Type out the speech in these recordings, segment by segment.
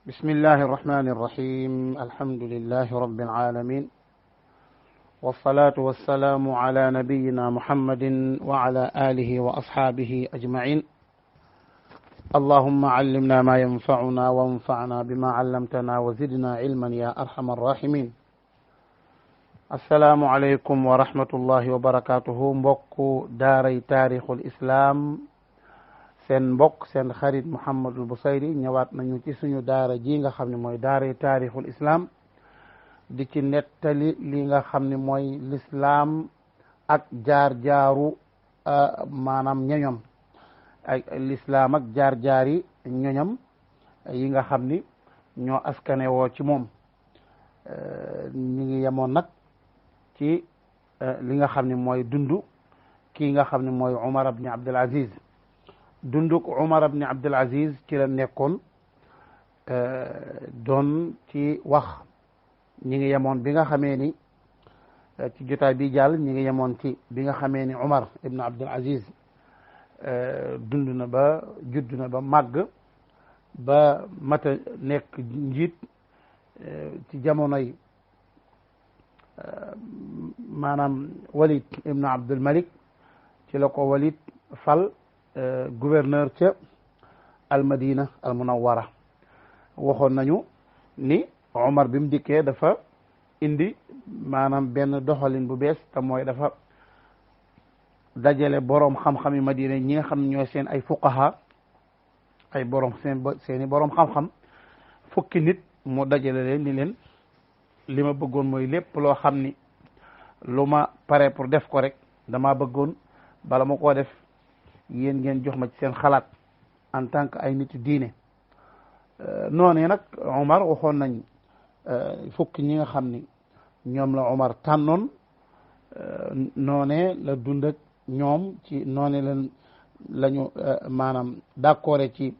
بسم الله الرحمن الرحيم الحمد لله رب العالمين والصلاة والسلام على نبينا محمد وعلى آله وأصحابه أجمعين اللهم علمنا ما ينفعنا وانفعنا بما علمتنا وزدنا علما يا أرحم الراحمين السلام عليكم ورحمة الله وبركاته mbokk daaray taarixul islam seen mbokk seen xarit Mouhamadul Bousayri ñëwaat nañu ci suñu daara ji nga xam ne mooy daaray taarixul islam di ci nettali li nga xam ne mooy lislaam ak jaar-jaaru maanaam ñoñom ak lislaam ak jaar-jaari ñoñom yi nga xam ni ñoo askane woo ci moom ñu ngi yemoon nag ci li nga xam ne mooy dundu kii nga xam ne mooy Umar ibn Abdul Aziz dunduk Umar ibn Abdul Aziz ci la nekkoon doon ci wax ñi ngi yemoon bi nga xamee ni ci jotaay bi jàll ñi ngi yemoon ci bi nga xamee ni Umar ibn Abdul Aziz dund na ba judd na ba màgg ba mata nekk njiit ci jamonoy maanaam Walid ibn Abdul Malik ci la ko Walid fal gouverneur ca almadina al munawwara waxoon nañu ni Omar bi mu dikkee dafa indi maanaam benn doxalin bu bees te mooy dafa dajale boroom xam-xam yi madina ñi nga xam ne ñooy seen ay fuqaha ay boroom seeni boroom xam-xam fukki nit mu dajale leen ni leen li ma bëggoon mooy lépp loo xam ni lu ma pare pour def ko rek dama bëggoon bala ma koo def yéen ngeen jox ma ci seen xalaat en tant que ay nit diine noonee nag Omar waxoon nañ fukki ñi nga xam ni ñoom la Omar tànnoon noonee la dund ak ñoom ci noonee lañu maanaam d'accord ci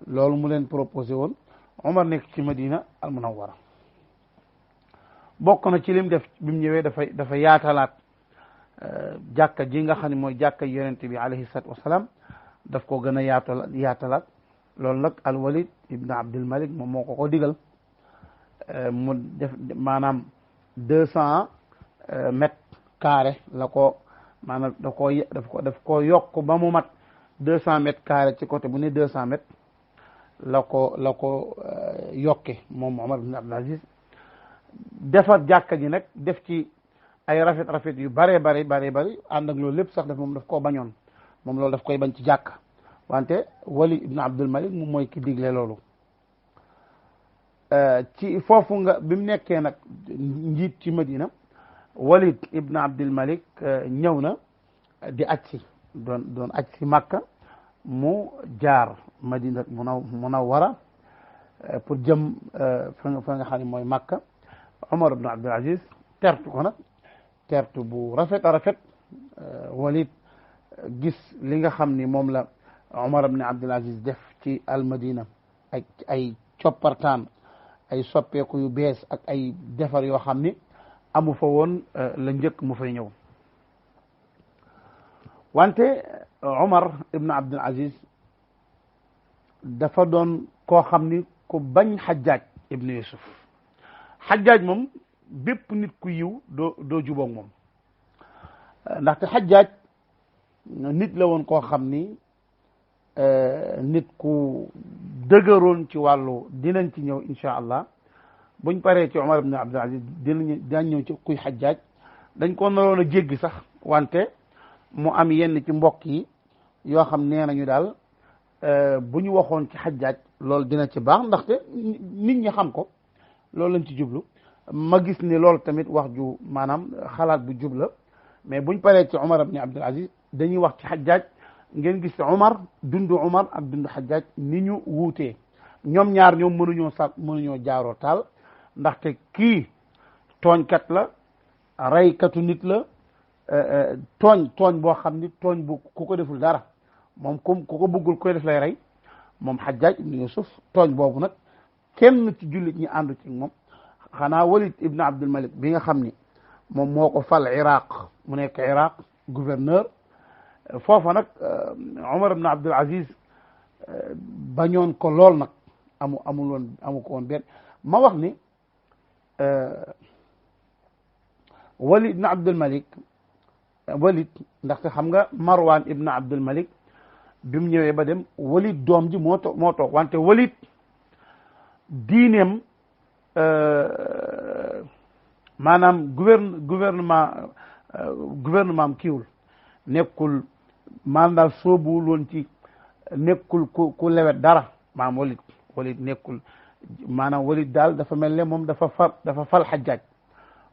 loolu mu leen proposé woon Omar nekk ci Madina al Munawwara bokk na ci lim def bi mu ñëwee dafa yaatalaat jàkka ji nga xam ne mooy jàkka yonent bi alayhi salaatu wasalaam daf ko gën a yaatalaat loolu nag al Walid ibn Abdul Malik moom moo ko digal mu def maanaam 200 mètres carrés la ko maanaam daf ko yokk ba mu mat 200 mètres carrés ci côté bu ne 200 mètres la ko yokke moom Omar ibn Abdul Aziz defar jàkka ji nag def ci ay rafet yu bari ànd ak loolu lépp sax moom daf koo bañoon moom loolu daf koy bañ ci jàkka wante Walid ibn Abdul Malik moom mooy ki digle loolu ci foofu nga bi mu nekkee nag njiit ci Madina Walid ibn Abdul Malik ñëw na di aj si doon aj si Makka mu jaar Madina Munawwara pour jëm fa nga xam ne mooy Makka Umar ibn Abdul Aziz tertu ko nag tertu bu rafet a rafet Walid gis li nga xam ni moom la Umar ibn Abdul Aziz def ci almadina ak ay coppartaan ay soppeeku yu bees ak ay defar yoo xam ni amu fa woon la njëkk mu fay ñëw wante Umar ibn Abdul Aziz dafa doon koo xam ni ku bañ Hajjaj ibn Yusuf Hajjaj moom bépp nit ku yiw doo jubóog moom ndaxte Hajjaj nit la woon koo xam ni nit ku dëgëroon ci wàllu dinañ ci ñëw incha allah buñ paree ci Umar ibn Abdul Aziz dinañ ñëw ci kuy Hajjaj dañ ko naroon a jéggi sax wante mu am yenn ci mbokk yi yoo xam nee nañu daal bu ñu waxoon ci Hajjaj loolu dina ci baax ndaxte nit ñi xam ko loolu lañ ci jublu ma gis ni loolu tamit wax ju maanaam xalaat bu jub la mais buñ paree ci Umar ibn Abdul Aziz dañuy wax ci Hajjaj ngeen gis dundu Umar ak dundu Hajjaj ni ñu wuutee ñoom ñaar ñoom mënuñoo jaaroo taal ndaxte kii tooñkat la reykatu nit la tooñ boo xam ni tooñ bu ku ko deful dara moom ku ko bëggul koy def lay rey moom Hajjaj ibn Yusuf tooñ boobu nag kenn ci jullit ñi àndu ci moom xanaa Walid ibn Abdul Malik bi nga xam ni moom moo ko fal Iraq mu nekk Iraq gouverneur foofa nag Umar ibn Abdul Aziz bañoon ko lool nag amu ko woon benn ma wax ni Walid ibn Abdul Malik Walid ndaxte xam nga Marwan ibn Abdul Malik bi mu ñëwee ba dem Walid doom ji moo toog wante Walid diineem maanaam gouvernement am kiiwul nekkul maanaam daal soobuwul woon ci nekkul ku lewet dara maanaam Walid nekkul maanaam Walid daal dafa mel ne moom dafa fal Xajjaaj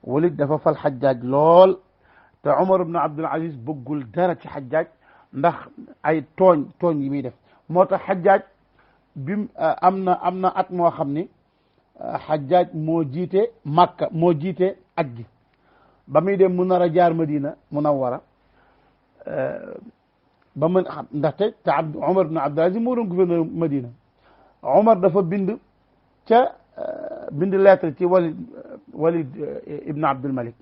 Walid dafa fal Xajjaaj lool te Umar ibn Abdul Aziz bëggul dara ci Xajjaaj ndax ay tooñ yi muy def moo tax Xajjaaj bim am na at moo xam ni Xajjaaj moo jiite Makka moo jiite aj gi ba muy dem mu nar a jaar Madina Munawwara ba mën xam ndaxte te Umar ibn Abdul Aziz moo doon gouverneur Madina Umar dafa bind lettre ci Walid ibn Abdul Malik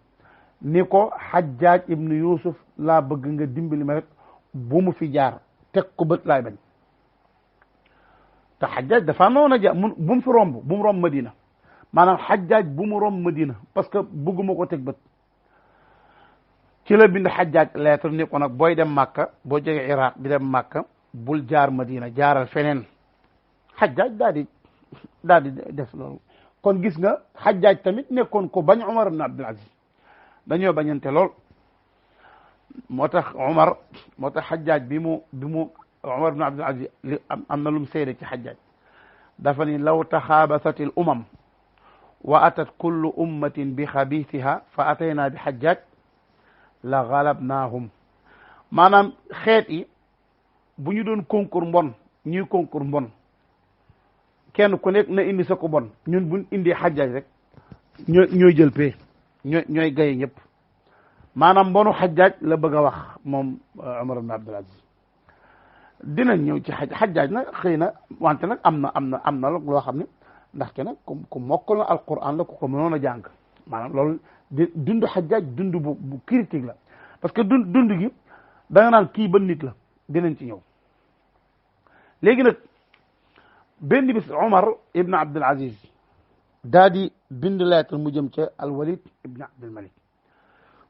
ni ko Xajjaaj ibn Yusuf laa bëgg nga dimbali ma rek bu mu fi jaar teg ko bët laay bañ te Xajjaaj dafa noonu a jaar bu mu fi romb bu mu romb Madina maanaam Xajjaaj bu mu romb Madina parce que bëgguma ko teg bët ci la bind Xajjaaj lettre ni ko nag booy dem Màkka boo jógee Iraq di dem Màkka bul jaar Madina jaaral feneen Xajjaaj daal di def loolu kon gis nga Xajjaaj tamit nekkoon ko bañ Umar ibn Abdul Aziz dañoo bañante lool moo tax Xajjaaj bi mu Umar ibn Abdul Aziz li am na lu mu seede ci Xajjaaj dafa ni law taxaabasatil umam wa atat kullu ummatin bi xabiisiha fa atayna bi Xajjaaj la galabnaahum maanaam xeet yi bu ñu doon concours mbon ñuy concours mbon kenn ku nekk na indi sa ko bon ñun buñ indi Xajjaaj rek ñooy jël pee ñooy gaye ñëpp maanaam mbonu Xajjaaj la bëgg a wax moom Umar ibn Abdul Aziz dinañ ñëw ci Xajjaaj nag xëy na wante nag am na loo xam ne ndaxte nag ku mokkal na alquran la ku ko mënoon a jàng maanaam loolu dund Xajjaaj dund bu critique la parce que dund gi da nga naan kii ba nit la dinañ ci ñëw léegi nag benn bis Umar ibn Abdul Aziz daa di bind lettre mu jëm ca al Walid ibn Abdul Malik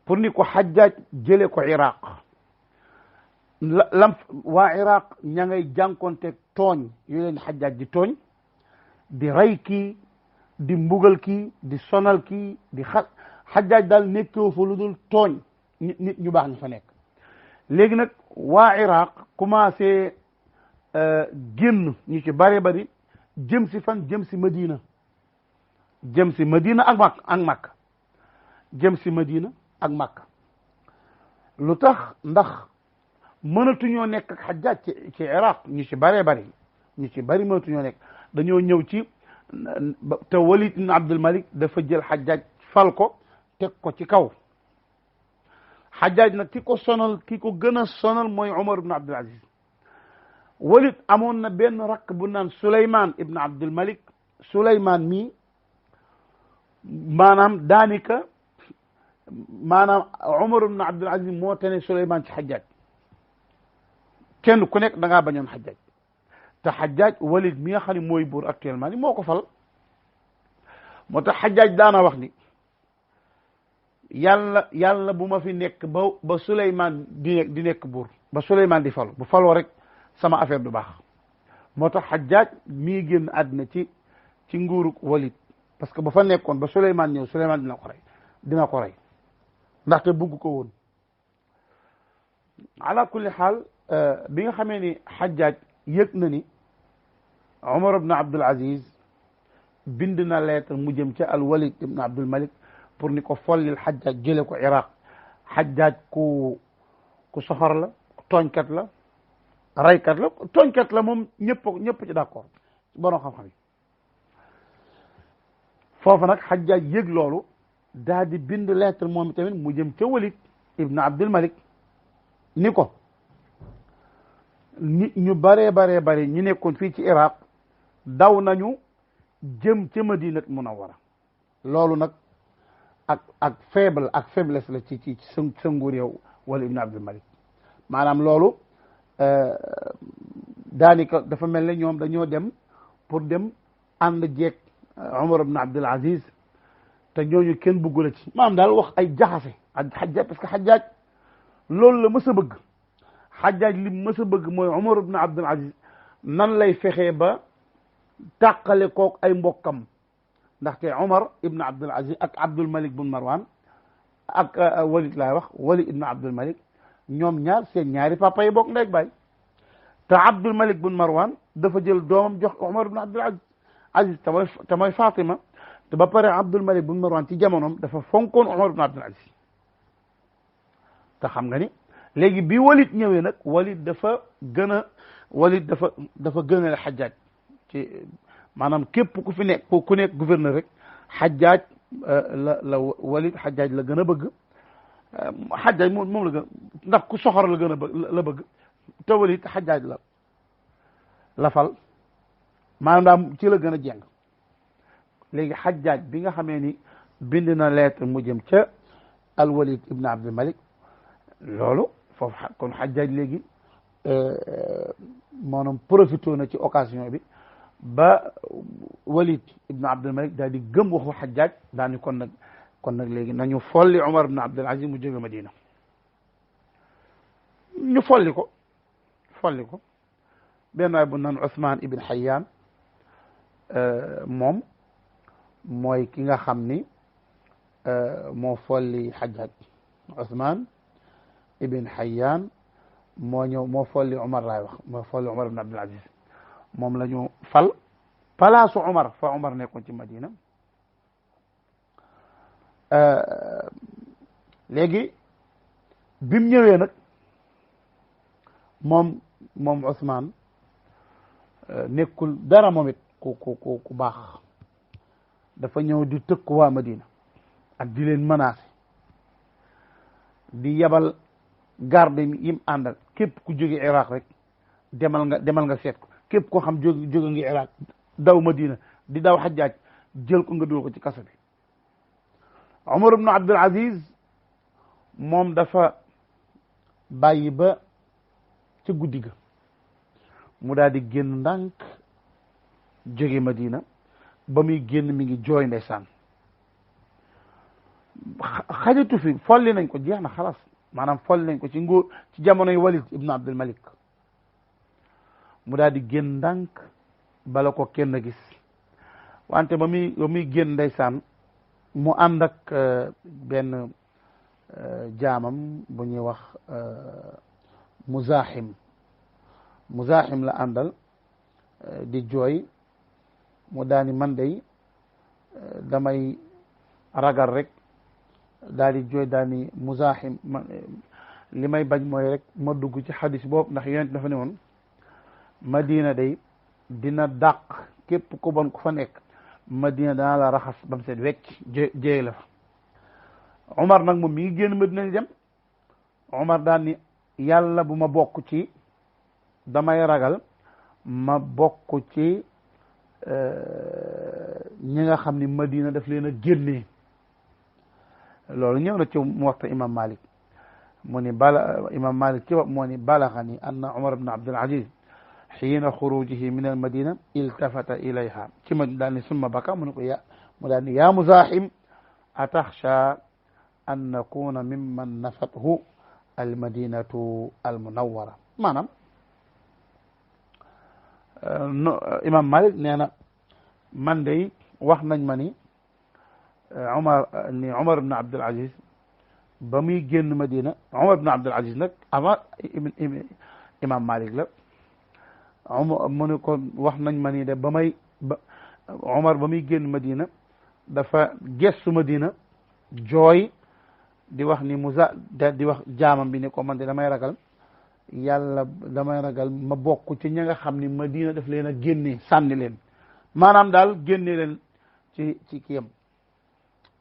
pour ni ko Xajjaaj jëlee ko Iraq waa Iraq ña ngay jànkonteeg tooñ yu leen Xajjaaj di tooñ di rey kii di mbugal kii di sonal kii di Xajjaaj daal nekkoo fa lu dul tooñ nit ñu baax ñu fa nekk léegi nag waa Iraq commencé génn ñu ci bari jëm si fan jëm si Madina ak Makka jëm si Madina ak Makka lu tax ndax mënatuñoo nekk ak Xajjaaj ci Iraq ñu ci bari mënatuñoo nekk dañoo ñëw ci te Walid ibn Abdul Malik dafa jël Xajjaaj fal ko teg ko ci kaw Xajjaaj nag ki ko gën a sonal mooy Umar ibn Abdul Aziz Walid amoon na benn rakk bu naan Suleymaan ibn Abdul Malik Suleymaan mii maanaam daanika maanaam Umar ibn Abdul Aziz moo tane Suleymaan ci Xajjaaj kenn ku nekk da ngaa bañoon Xajjaaj te Xajjaaj Walid mi nga xam ne mooy buur actuellement ni moo ko fal moo tax Xajjaaj daana wax ni yàlla bu ma fi nekk ba Suleymaan di nekk buur ba Suleymaan di falu bu faloo rek sama affaire du baax moo tax Xajjaaj mii génn àddina ci nguuruk Walid parce que ba fa nekkoon ba Suleymaan ñëw Suleymaan dina ko rey ndaxte bugg ko woon ala kulli xaal bi nga xamee ni Xajjaaj yëg na ni Umar ibn Abdul Aziz bind na lettre mu jëm ca al Walid ibn Abdul Malik pour ni ko follil Xajjaaj jële ko Iraq Xajjaaj ku soxor la tooñkat la raykat la tooñkat la moom ñëpp ci d'accord borom xam-xam yi foofu nag Xajjaaj yëg loolu daal di bind lettre moom tamit mu jëm ca Walid ibn Abdul Malik ni ko nit ñu bare ñu nekkoon fii ci Iraq daw nañu jëm ca Madinat Munawwara loolu nag ak faiblesse la ci sa nguur yow Walid ibn Abdul Malik maanaam loolu daanaka dafa mel ne ñoom dañoo dem pour dem ànd jeeg Omar ibn Abdul Aziz te ñooñu kenn bëggula ci maanaam daal wax ay jaxase ak Hajjaaj parce que Hajjaaj loolu la mës a bëgg Hajjaaj li mës a bëgg mooy Omar ibn Abdul Aziz nan lay fexee ba tàqale kook ay mbokkam ndaxte Omar ibn Abdul Aziz ak Abdul Malik bun Marwan ak Walid laay wax Walid ibn Abdul Malik ñoom ñaar seen ñaari papa yi bokk ndey ak baay te Abdul Malik bun Marwan dafa jël doomam jox ko Omar ibn Abdul Aziz te mooy Fatima te ba pare Abdul Malik bun Marwan ci jamonoom dafa fonkoon Omar ibn Abdul Aziz te xam nga ni léegi bi Walid ñëwee nag Walid dafa gën a la Hajjaaj ci maanaam képp ku fi nekk ku nekk gouverneur rek Hajjaaj la Walid Hajjaaj la gën a bëgg Hajjaaj moom la gën ndax ku soxor la gën a bëgg te Walid Hajjaaj la fal maanaam daal ci la gën a jeng léegi Hajjaaj bi nga xamee ni bind na lettre mu jëm ca al Walid ibn Abdul Malik loolu foofu kon Hajjaaj léegi maanaam profité na ci occasion bi ba Walid ibn Abdul Malik daal di gëm waxu Hajjaaj daal ni kon nag léegi nañu folli Omar ibn Abdul Aziz mu jóge Madina ñu folli ko benn waay bu naan Ousmane ibn Hayyan moom mooy ki nga xam ni moo folli Hajjaaj Ousmane ibn Hayyan moo folli Omar laay wax moo folli Omar ibn Abdul Aziz moom la ñu fal palaasu Omar fa Omar nekkoon ci Madina léegi bim ñëwee nag moom Ousmane nekkul dara moom it ku baax dafa ñëw di tëkk waa Madina ak di leen menacer di yabal garde yim àndal képp ku jóge Iraq rek demal nga seet ko képp koo xam jóge ngi Iraq daw Madina di daw Hajjaaj jël ko nga dugal ko ci kaso bi Omar ibn Abdul Aziz moom dafa bàyyi ba ci guddi ga mu daal di génn ndànk jóge Madina ba muy génn mi ngi jooy ndeysaan xajatu fi folli nañ ko jeex na xalaas maanaam folli nañ ko ci nguur ci jamonoy Walid ibn Abdul Malik mu daal di génn ndànk bala ko kenn gis wante ba muy génn ndeysaan mu ànd ak benn jaamam bu ñuy wax Muzaahim la àndal di jooy mu daani man day damay ragal rek daal di jooy daani Muzaahim li may bañ mooy rek ma dugg ci xadis boobu ndax yonent dafa ne woon Madina day dina dàq képp ku bon ku fa nekk Madina dana la raxas ba mu seet wecc jéey la fa Omar nag moom mi ngi génn Madina di dem Omar daan ni yàlla bu ma bokk ci damay ragal ma bokk ci ñi nga xam ni Madina daf leen a génnee loolu ñëw na ci muwatta imam Malik mu ni imam Malik ci moo ni balaxani anna Omar ibn Abdul Aziz xiina xurujihi min al madina iltafata ilayha ci ma daal ni summa baka mu ne ko mu daal ni yaa Muzaahim ataxsha an nakuna mimman nafathu al madinatu al munawwara maanaam imam Malik nee na man de wax nañ ma ni Omar ibn Abdul Aziz ba muy génn Madina Omar ibn Abdul Aziz nag avant imam Malik la mu ne ko wax nañ ma ni de Omar ba muy génn Madina dafa gestu Madina jooy di wax ni di wax jaamam bi ne ko man de damay ragal ma bokk ci ñi nga xam ni Madina daf leen a génne sànni leen maanaam daal génne leen ci kiyam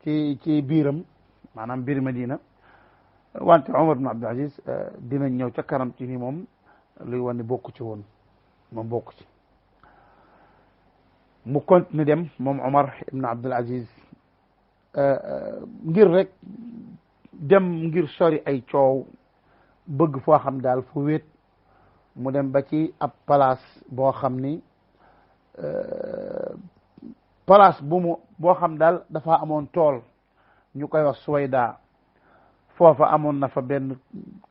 ci biiram maanaam biir Madina wante Omar ibn Abdul Aziz dinañ ñëw ca kanam ci ni moom luy wane ni bokku ci woon moom bokku ci mu continue dem moom Omar ibn Abdul Aziz ngir rek dem ngir sori ay coow bëgg foo xam daal fu wéet mu dem ba ci ab place boo xam ni place boo xam daal dafa amoon tool ñu koy wax Suwayda foofa amoon na fa benn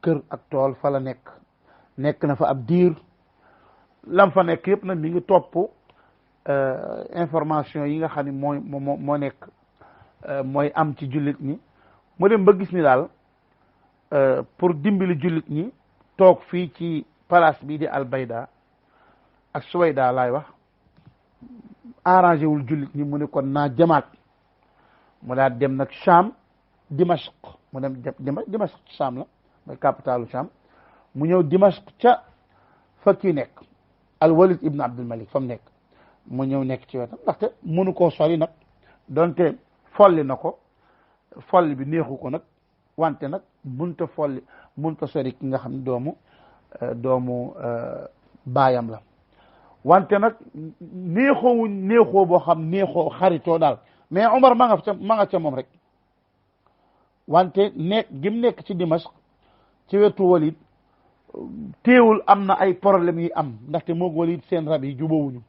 kër ak tool fa la nekk na fa ab diir lam fa nekk yëpp nag mi ngi topp information yi nga xam ne moo nekk mooy am ci jullit ñi mu dem ba gis ni daal pour dimbali jullit ñi toog fii ci place bii di Albayda ak Suwayda laay wax arrangé wul jullit ñi mu ne kon naa jamaat mu daal dem nag Cham Dimashq mu dem Dimashq Cham la mooy capitalu Cham mu ñëw Dimashq ca fa kii nekk al Walid ibn Abdul Malik fa mu nekk mu ñëw nekk ci wetam ndaxte mënu koo sori nag donte folli na ko folli bi neexu ko nag wante nag munta sori ki nga xam ne doomu baayam la wante nag neexoo boo xam neexoo xaritoo daal mais Omar ma nga ca moom rek wante gim nekk ci Dimashq ci wetu Walid teewul am na ay problème yi am ndaxte moog Walid seen rab yi jubóowuñu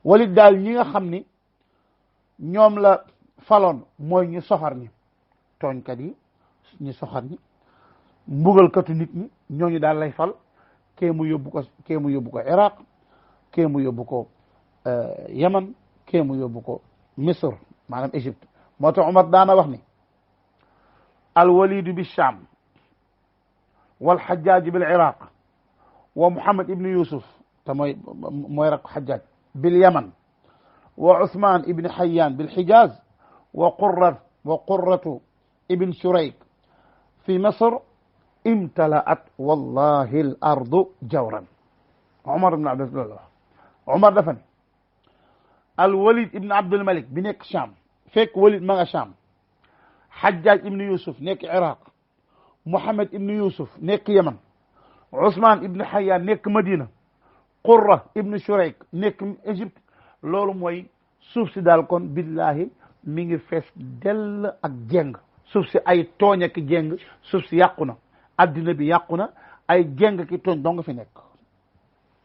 Walid daal ñi nga xam ni ñoom la faloon mooy ñu soxar ñi tooñkat yi ñu soxar ñi mbugalkatu nit ñi ñooñu daal lay fal kee mu yóbbu ko Iraq kee mu yóbbu ko Yaman kee mu yóbbu ko Misr maanaam Égypte moo tax Umar daana wax ni al walidu bi Sham wal Hajjaj bil Iraq wa Muhammad ibn Yusuf te mooy rak Hajjaj bil Yaman wa Uthman ibn Hayyan bil Hijaz wa Qurratu ibn Shurayk fi Misr imtala'at wallahi al ardu jawran Umar ibn Abdullah Umar dafa ne al Walid ibn Abdul Malik bi nekk Sham fekk Walid ma nga Sham Hajjaj ibn Yusuf nekk Iraq Muhammad ibn Yusuf nekk Yaman Ousmane ibn Hayyan nekk Madina Qurra ibn Shurayk nekk Égypte loolu mooy suuf si daal kon billahi mi ngi fees dell ak jeng suuf si ay tooñ ak jeng suuf si yàqu na addina bi yàqu na ay jeng ki tooñ dong fi nekk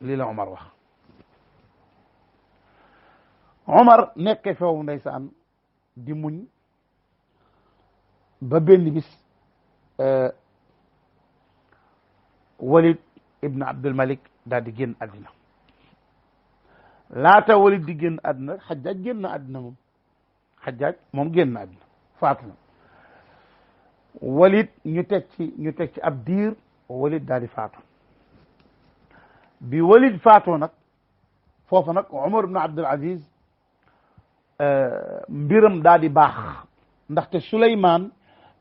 lii la Omar wax Omar nekkee foofu ndeysaan di muñ ba benn bis Walid ibn Abdul Malik daal di génn àddina laata Walid di génn àddina Hajjaj génn àddina moom génn àddina faatu na Walid ñu teg ci ab diir Walid daal di faatu bi Walid faatoo nag foofu nag Umar ibn Abdul Aziz mbiram daal di baax ndaxte Souleymane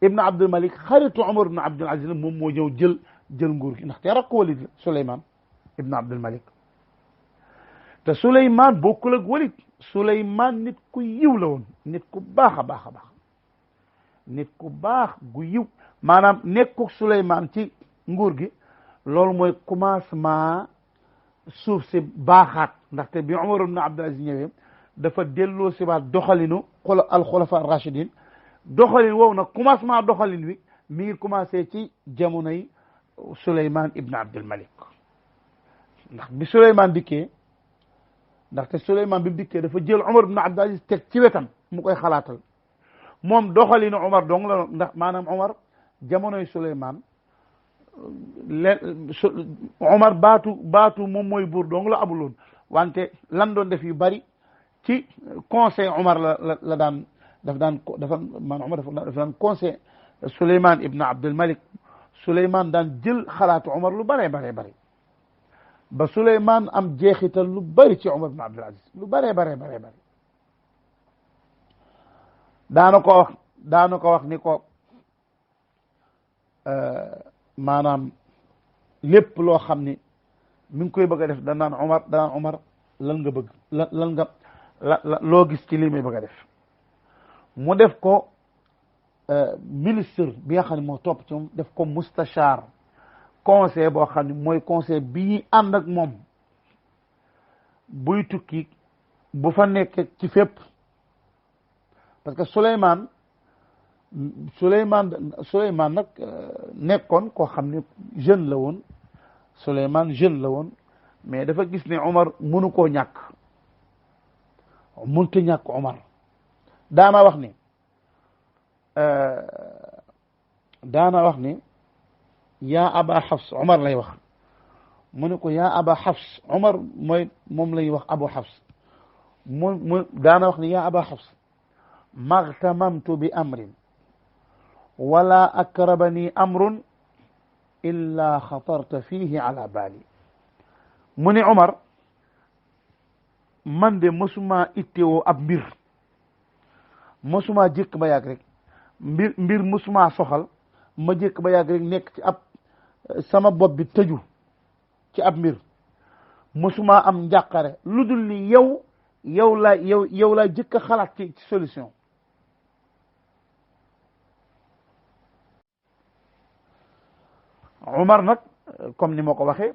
ibn Abdul Malik xaritu Umar ibn Abdul Aziz moom moo ñëw jël nguur gi ndaxte rakk Walid la Souleymane ibn Abdul Malik te Souleymane bokkul ak Walid Souleymane nit ku yiw la woon nit ku baax a baax a baax nit ku baax gu yiw maanaam nekkuk Souleymane ci nguur gi loolu mooy commencement suuf si baaxaat ndaxte bi Umar ibn Abdul Aziz ñëwee dafa delloo si waat doxalinu al xulafa rachidin doxalin woowu nag commencement doxalin wi mi ngi commencé ci jamonoy Souleymane ibn Abdul Malik ndax bi Souleymane dikkee ndaxte Souleymane bi mu dikkee dafa jël Umar ibn Abdul Aziz teg ci wetam mu koy xalaatal moom doxalinu Umar dong la ndax maanaam Umar jamonoy Souleymane Umar baatu moom mooy buur dong la amuloon wante lan doon def yu bari ci conseil Umar la daan man Umar dafa daan conseil Souleymane ibn Abdul Malik Souleymane daan jël xalaatu Umar lu bare ba Souleymane am jeexital lu bari ci Umar ibn Abdul Aziz lu bare daana ko wax ni ko maanaam lépp loo xam ni mi ngi koy bëgg a def danaan Umar lan nga bëgg lan nga loo gis ci lii may bëgg a def mu def ko ministre bi nga xam ne moo topp ci moom def ko mustachar conseil boo xam ne mooy conseil bi ñuy ànd ak moom buy tukki bu fa nekkee ci fépp parce que Souleymane nag nekkoon koo xam ne jeune la woon Souleymane jeune la woon mais dafa gis ne Omar mënu koo ñàkk munta ñàkk Omar daana wax ni yaa aba Hafs Omar lay wax mu ne ko yaa aba Hafs Omar mooy moom lay wax Abu Hafs mu daana wax ni yaa aba Hafs magtamamtu bi amrin wala akrabani amrun illa xatarta fihi ala bali mu ne Omar man de mosuma ittewoo ab mbir mosuma jékk ba yàgg rek mbir mosuma soxal ma jékk ba yàgg rek nekk ci ab sama bopp bi tëju ci ab mbir mosuma am njàqare lu dul ni yow laa jëkk a xalaat ci solution Omar nag comme ni ma ko waxee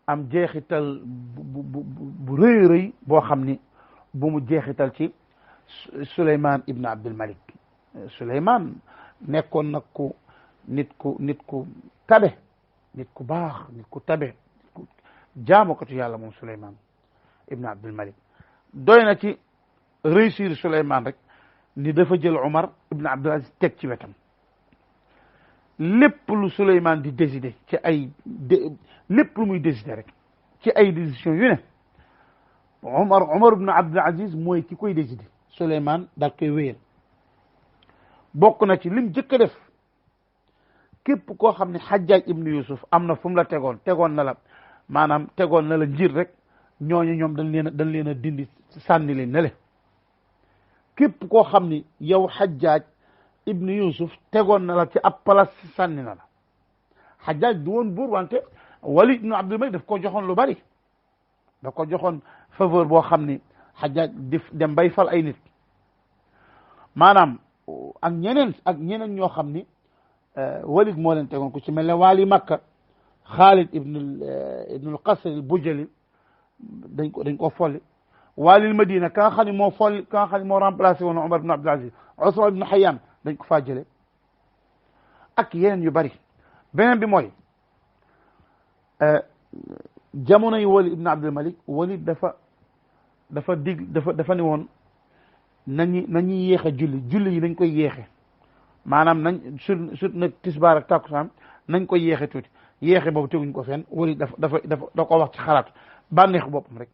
am jeexital bu rëy rëy boo xam ni bu mu jeexital ci Souleymane Ibn Abdul Malik Souleymane nekkoon nag nit ku tabe nit ku baax nit ku tabe jaamu ko ci yàlla moom Souleymane Ibn Abdul Malik doy na ci réussir Souleymane rek ni dafa jël Omar Ibn Abdul Aziz teg ci wetam lépp lu Souleymane di décider ci lépp lu muy décider rek ci ay décision yu ne Omar ibn Abdul Aziz mooy ki koy décider Souleymane daal koy wéyal bokk na ci lim jëkk a def képp koo xam ne Hajjaj ibn Yusuf am na fu mu la tegoon na la maanaam tegoon na la njir rek ñooñu ñoom dañ leen a dindi sànni leen ne le képp koo xam ni yow Hajjaj ibn Yusuf tegoon na la ci ab place sànni na la Hajjaj du woon buur wante Walid ibn Abdul Malik daf ko joxoon lu bari daf ko joxoon faveur boo xam ni Hajjaj dem bay fal ay nit maanaam ak ñeneen ñoo xam ni Walid moo leen tegoon ku ci mel ne waali Makka Khalid ibn al-Qasr al-Bujali dañ ko folli waali Madina ka nga xam ne moo remplacé woon Omar ibn Abdul Aziz Usman ibn Hayyan dañ ko faa jële ak yeneen yu bari beneen bi mooy jamono yi Walid ibn Abdul Malik Walid dafa ni woon nañu yéex a julli yi dañ koy yéexe maanaam nañ surtout nag tisbaar ak takkusaan nañ koy yéexe tuuti yéexe boobu teguñ ko fenn Walid da ko wax ci xalaat bànneexu boppam rek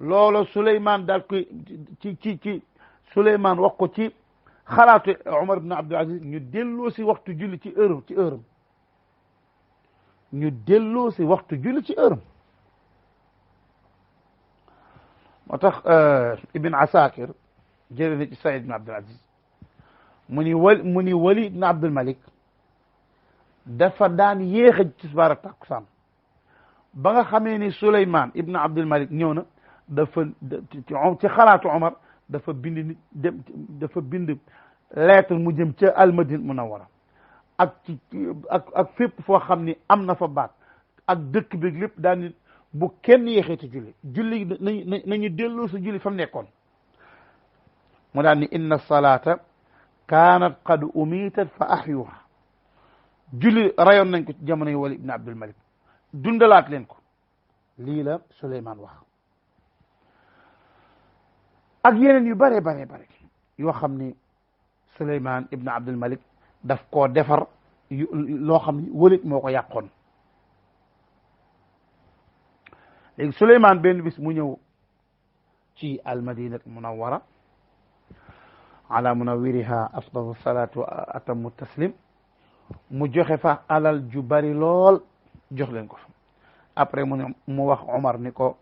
loolu Souleymane daal koy ci Souleymane wax ko ci xalaatu Omar ibn Abdul Aziz ñu delloo si waxtu julli ci heure moo tax Ibn Asakir jëlee na ci Saïd ibn Abdul Aziz mu ni Walid ibn Abdul Malik dafa daan yéex a tisbaar ak takkusaan ba nga xamee ni Souleymane ibn Abdul Malik ñëw na ci xalaatu Omar dafa bind lettre mu jëm ca al-Madina Munawwara ak fépp foo xam ni am na fa baat ak dëkk bi lépp daan ni bu kenn yéexeeti julli nañu delloo sa julli fa mu nekkoon mu daan ni inna salata kaanat qad umitat fa ahyuha julli rayoon nañ ko ci jamono yi Walid ibn Abdul Malik dundalaat leen ko lii la Souleymane wax ak yeneen yu bare yoo xam ni Souleymane ibn Abdul Malik daf koo defar loo xam ni Walid moo ko yàqoon léegi Souleymane benn bis mu ñëw ci al-Madina al-Munawwara ala munawwiriha afdalu salatu wa atamu taslim mu joxe fa alal ju bari lool jox leen ko fa après mu wax Omar ni ko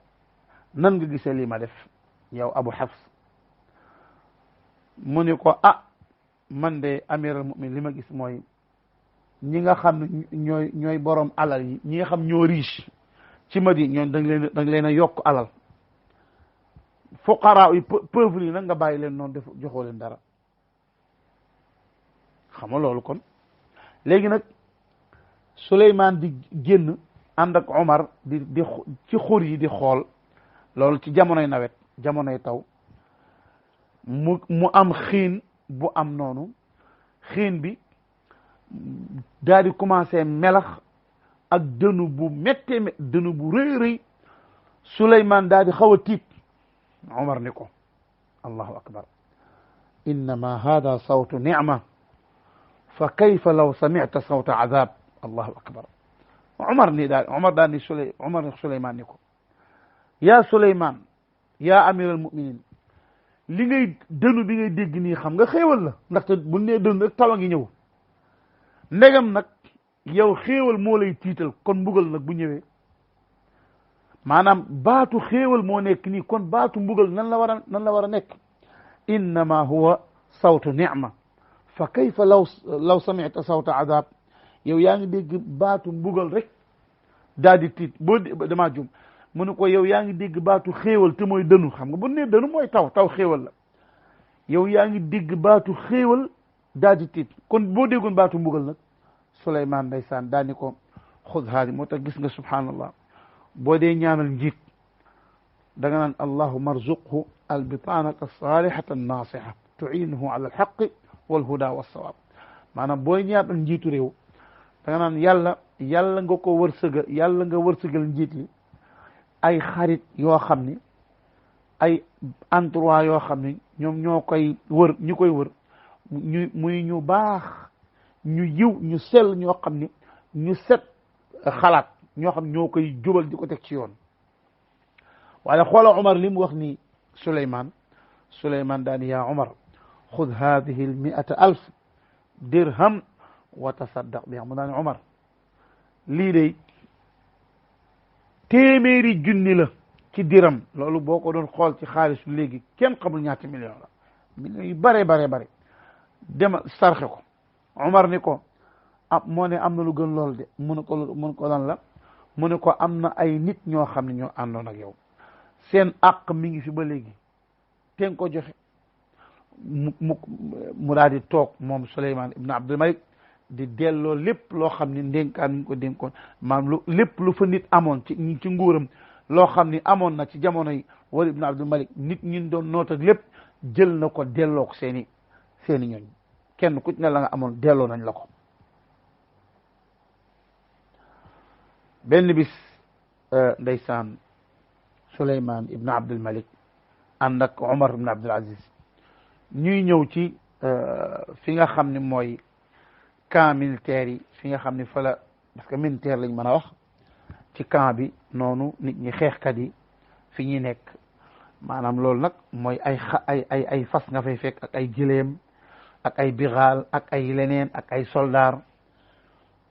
nan nga gisee lii ma def yow Abu Hafs mu ni ko man de amiral mu'min li ma gis mooy ñi nga xam ne ñooy borom alal yi ñi nga xam ñoo riche ci Madina ñoom da nga leen a yokk alal fuqara yi pauvre yi nag nga bàyyi leen noonu joxoo leen dara xam nga loolu kon léegi nag Souleymane di génn ànd ak Omar di ci xur yi di xool loolu ci jamonoy nawet jamonoy taw mu am xiin bu am noonu xiin bi daal di commencé melax ak dënu bu méttee dënu bu rëy Souleymane daal di xaw a tiit Omar ni ko allahu akbar innama hada sawtu nicma fa kayfa law samicta sawta adab allahu akbar Umar daal ni Suleymaan ni ko yaa Suleymaan yaa amiral muminin li ngay dënu bi ngay dégg nii xam nga xéewal la ndaxte bu nee dënu rek taw a ngi ñëw ndegam nag yow xéewal moo lay tiital kon mbugal nag bu ñëwee maanaam baatu xéewal moo nekk nii kon baatu mbugal nan la war a nekk innama huwa sawtu nicma fa kayfa law samicta sawta adab yow yaa ngi dégg baatu mbugal rek daal di tiit boo damaa jum mu ne ko yow yaa ngi dégg baatu xéewal te mooy dënu xam nga bu nee dënu mooy taw xéewal la yow yaa ngi dégg baatu xéewal daal di tiit kon boo déggoon baatu mbugal nag Suleymaan ndeysaan daal ni ko xud haadi moo tax gis nga subhaanallah boo dee ñaanal njiit da nga naan allahumma arzuqhu albitaanata salihata nasiha tuinuhu ala alxaqi walhuda walsawaab maanaam booy ñaanal njiitu réew da nga naan yàlla nga ko wërsëgal njiit yi ay xarit yoo xam ni ay endroit yoo xam ni ñoom ñoo koy wër ñu koy wër muy ñu baax ñu yiw ñu sell ñoo xam ni ñu set xalaat ñoo xam ñoo koy jubal di ko teg ci yoon waaye xoola Umar li mu wax ni Suleymaan daani yaa Umar xud hadihi almiata alf dirham wa tasaddaq bi mu daani Umar lii day téeméeri junni la ci diram loolu boo ko doon xool ci xaalisu léegi kenn xamul ñaata million la millions yu bare demal sarxe ko Umar ni ko moo ne am na lu gën lool de mu ne ko lan la mu ne ko am na ay nit ñoo xam ne ñoo àndoon ak yow seen àq mi ngi fi ba léegi ten ko joxe mu daal di toog moom Suleymaan ibn Abdul Malik di delloo lépp loo xam ne ndénkaan ñu ko dénkoon maanaam lépp lu fa nit amoon ci nguuram loo xam ni amoon na ci jamono yi Walid ibn Abdul Malik nit ñi doon noot ak lépp jël na ko delloo ko seeni ñooñ kenn ku ci ne la nga amoon delloo nañ la ko benn bis ndeysaan Suleymaan ibn Abdul Malik ànd ak Umar ibn Abdul Aziz ñuy ñëw ci fi nga xam ne mooy camp militaire yi fi nga xam ne fa la parce que militaire lañ mën a wax ci camp bi noonu nit ñi xeexkat yi fi ñuy nekk maanaam loolu nag mooy ay fas nga fay fekk ak ay gileem ak ay bixaal ak ay leneen ak ay soldaar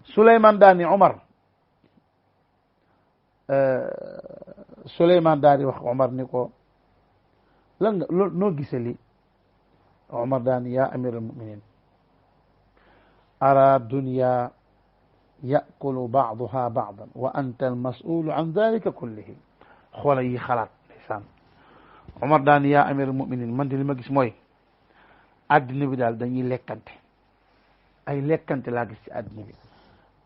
Suleymaan daal ni Umar Suleymaan daal di wax Umar ni ko lan nga noo gisee li Umar daal ni yaa amiral muminin ara dunya yakulu baaduha baadan wa anta almasulu an dalika kullihi xoola yi xalaat ndeysaan Umar daal ni yaa amiral muminin man de li ma gis mooy addina bi daal dañuy lekkante ay lekkante laa gis ci addina bi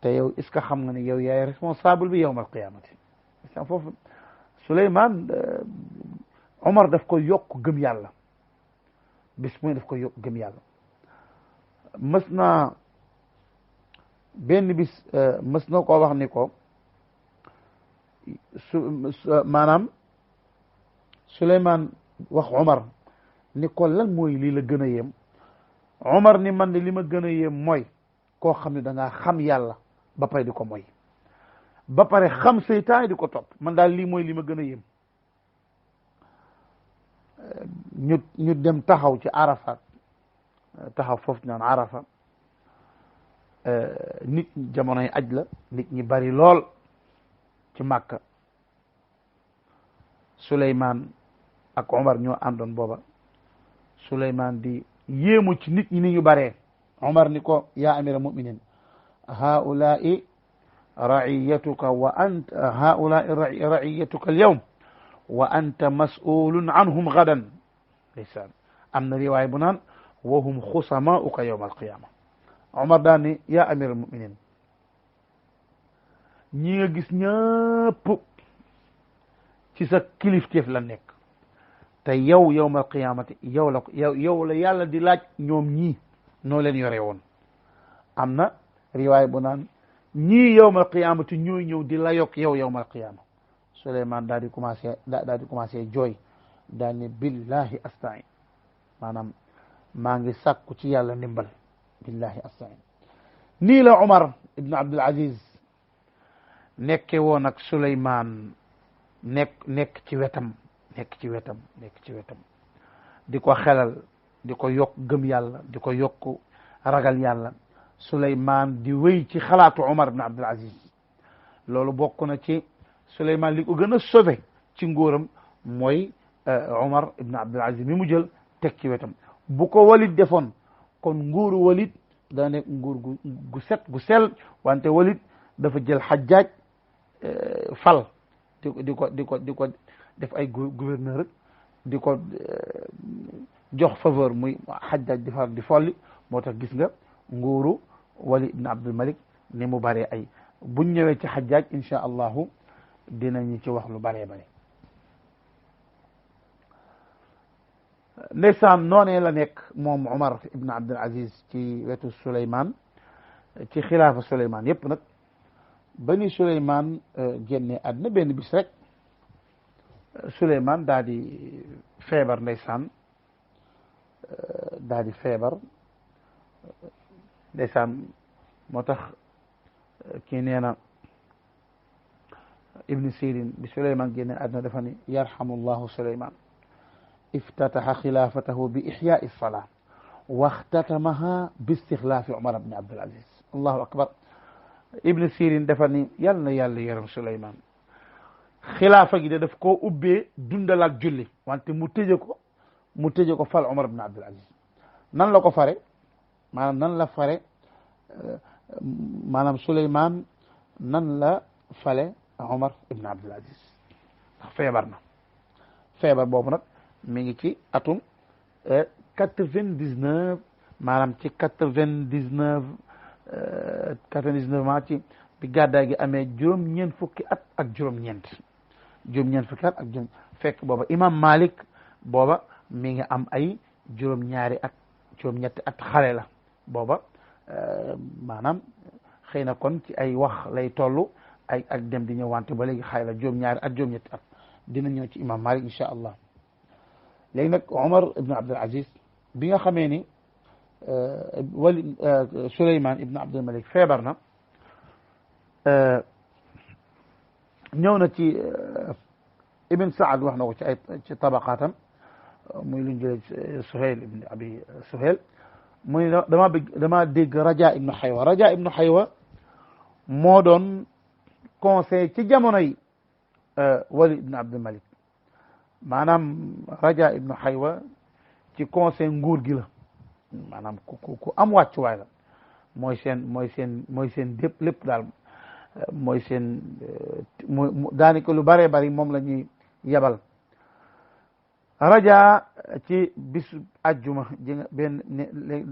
te yow est ce que xam nga ne yow yaay responsable bi yawmal qiyaamati foofu Suleymaan Umar daf ko yokk gëm yàlla bis muy daf ko yokk gëm yàlla mës naa benn bis mës na koo wax ni ko maanaam Suleymaan wax Umar ni ko lan mooy lii la gën a yem Umar ni man de li ma gën a yem mooy koo xam ne da ngaa xam yàlla ba pare di ko mooy ba pare xam seytaan di ko topp man daal lii mooy li ma gën a yem ñu dem taxaw ci Arafat taxaw foofu naan Arafa nit ñi jamonoy aj la nit ñi bari lool ci Màkka Suleymaan ak Umar ñoo àndoon booba Suleymaan di yéemu ci nit ñi ni ñu baree Umar ni ko yaa amira muminin haulaai raiyatuka wa anta haulaai raiyatuka alyawm wa anta mas'ulun anhum gadan ndeysaan am na riwaay bu naan wa hum xusamaauka yawma alqiyama Umar daan ni yaa amira almuminin ñi nga gis ñëpp ci sa kilifteef la nekk te yow yawma alqiyamati yow la yàlla di laaj ñoom ñii noo leen yore woon am na riwaay bu naan ñii yawma alqiyamati ñooy ñëw di la yokk yow yawma alqiyama Suleymaan daal di commencé jooy daal ne billahi astain maanaam maa ngi sàkku ci yàlla ndimbal billahi astain nii la Umar ibn Abdul Aziz nekke woon ak Suleymaan nekk ci wetam di ko xelal di ko yokk gëm yàlla di ko yokk ragal yàlla Suleymaan di wéy ci xalaatu Umar ibn Abdul Aziz loolu bokk na ci Suleymaan li ko gën a sauvé ci nguuram mooy Umar ibn Abdul Aziz mi mu jël teg ci wetam bu ko Walid defoon kon nguuru Walid daa nekk nguur gu set gu sell wante Walid dafa jël Hajjaj fal di ko def ay gouverneur di ko jox faveur muy Hajjaj di far di folli moo tax gis nga nguuru Walid ibn Abdul Malik ni mu bare ay buñ ñëwee ci Hajjaj insha allahu dinañu ci wax lu bare bare ndeysaan noonee la nekk moom Umar ibn Abdul Aziz ci wetu Suleymaan ci xilaafa Suleymaan yépp nag ba ni Suleymaan génne àdduna benn bis rek Suleymaan daa di feebar ndeysaan daa di feebar ndeysaan moo tax kii nee na Ibn Sirin bi Suleymaan génne àdduna dafa ni yarhamullahu Suleymaan iftataha xilaafatahu bi ixyaai salaa waxtatamaha bi istixlaafi Umar ibn Abdul Aziz allahu akbar Ibn Sirin dafa ni yàlla na yàlla yërëm Suleymaan xilaafa gi de daf koo ubbee dundal ak julli wante mu tëje ko fal Umar ibn Abdul Aziz nan la ko fare maanaam nan la fare maanaam Suleymaan nan la fale Umar ibn Abdul Aziz ndax feebar boobu nag mi ngi ci atum 99 maanaam ci 99 maa ci bi gàddaay gi amee juróom-ñeent fukki at ak juróom-ñeent fekk booba imam Malik booba mi ngi am ay juróom-ñaari at juróom-ñetti at xale la booba maanaam xëy na kon ci ay wax lay toll ay ak dem di ñëw wante ba léegi xale la juróom-ñaari at juróom-ñetti at dina ñëw ci imam Malik insha allah léegi nag Umar ibn Abdul Aziz bi nga xamee ni Suleymaan ibn Abdul Malik feebar na ñëw na ci Ibn Saad wax na ko ci tabaqaatam muy luñ jëlee Suhayl ibn Abi Suhayl muy dama dégg Raja ibn Haywa moo doon conseil ci jamonoy Walid ibn Abdul Malik maanaam Raja ibn Haywa ci conseil nguur gi la maanaam ku am wàccuwaay la mooy seen lépp daal mooy seen daanaka lu bëree bëri moom la ñuy yebal Raja ci bisu ajjuma ji nga benn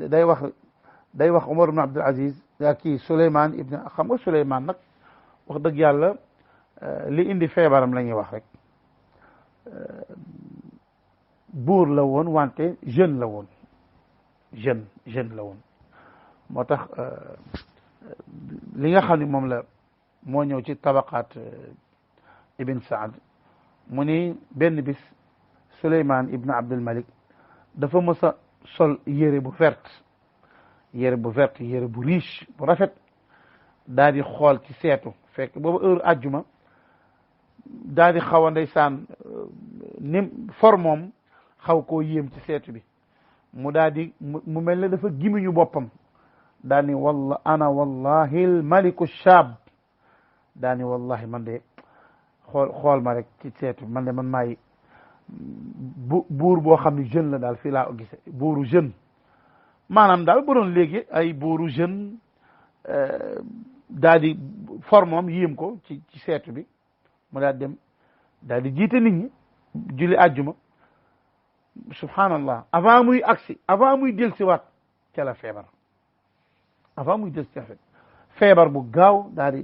day wax Umar ibn Abdul Aziz yaa kii Suleymaan xam nga Suleymaan nag wax dëgg yàlla li indi feebaram la ñuy wax rek buur la woon wante jeune la woon moo tax li nga xam ne moom la moo ñëw ci tabaqaat Ibn Saad mu ni benn bis Suleymaan ibn Abdul Malik dafa mës a sol yére bu verte yére bu riche bu rafet daal di xool ci seetu fekk boobu heure àjjuma daal di xaw a ndeysaan ni formoom xaw koo yéem ci seetu bi mu daal di mu mel ne dafa gimiñu boppam daal ni ana wallahi al maliku shab daal ni wallahi man de xool ma rek ci seetu man de man maay buur boo xam ne jeune la daal fii laa gise buuru jeune maanaam daal bu doon léegi ay buuru jeune daal di formoom yéem ko ci seetu bi mu daal dem daal di jiite nit ñi julli àjjuma subhanallah avant muy del si waat ca la feebar avant muy del si feebar bu gaaw daal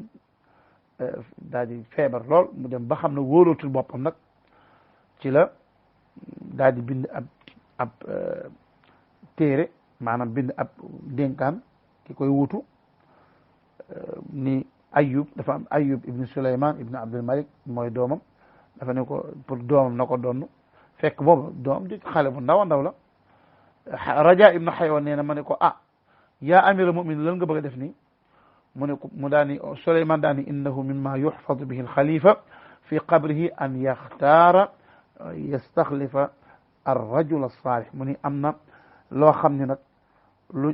di feebar lool mu dem ba xam ne wóolootul boppam nag ci la daal di bind ab téere maanaam bind ab dénkaan ki koy wutu ni dafa am Ayyub ibn Suleymaan ibn Abdul Malik mooy doomam dafa ne ko pour doomam na ko donn fekk boobu doomam di xale bu ndaw a ndaw la Raja ibnu Xaywa nee na ma ne ko yaa amira mu'minin lan nga bëgg a def nii mu ne ko mu daani Suleymaan daani innahu mimma yuxfadu bihi alxalifa fi qabrihi an yaxtaara yastaxlifa arrajul alsaalih mu ni am na loo xam ni nag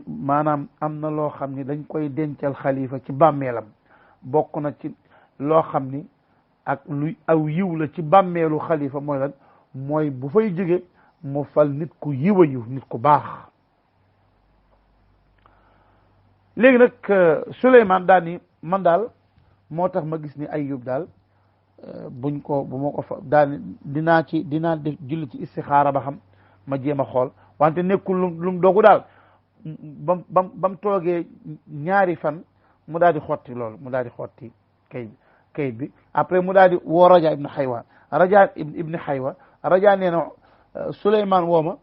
maanaam am na loo xam ni dañ koy dencal xalifa ci bàmmeelam bokk na ci loo xam ni ak luy aw yiw la ci bàmmeelu xalifa mooy lan mooy bu fay jóge mu fal nit ku yiw a yiw nit ku baax léegi nag Suleymaan daal ni man daal moo tax ma gis ni Ayyub daal bu ma ko fa daal dinaa def julli ci istixaara ba xam ma jéem a xool wante nekkul lum dogu daal bam toogee ñaari fan mu daal di xotti loolu mu daal di xotti kayit bi après mu daal di woo Raja ibn Xaywa Raja nee na Suleymaan wooma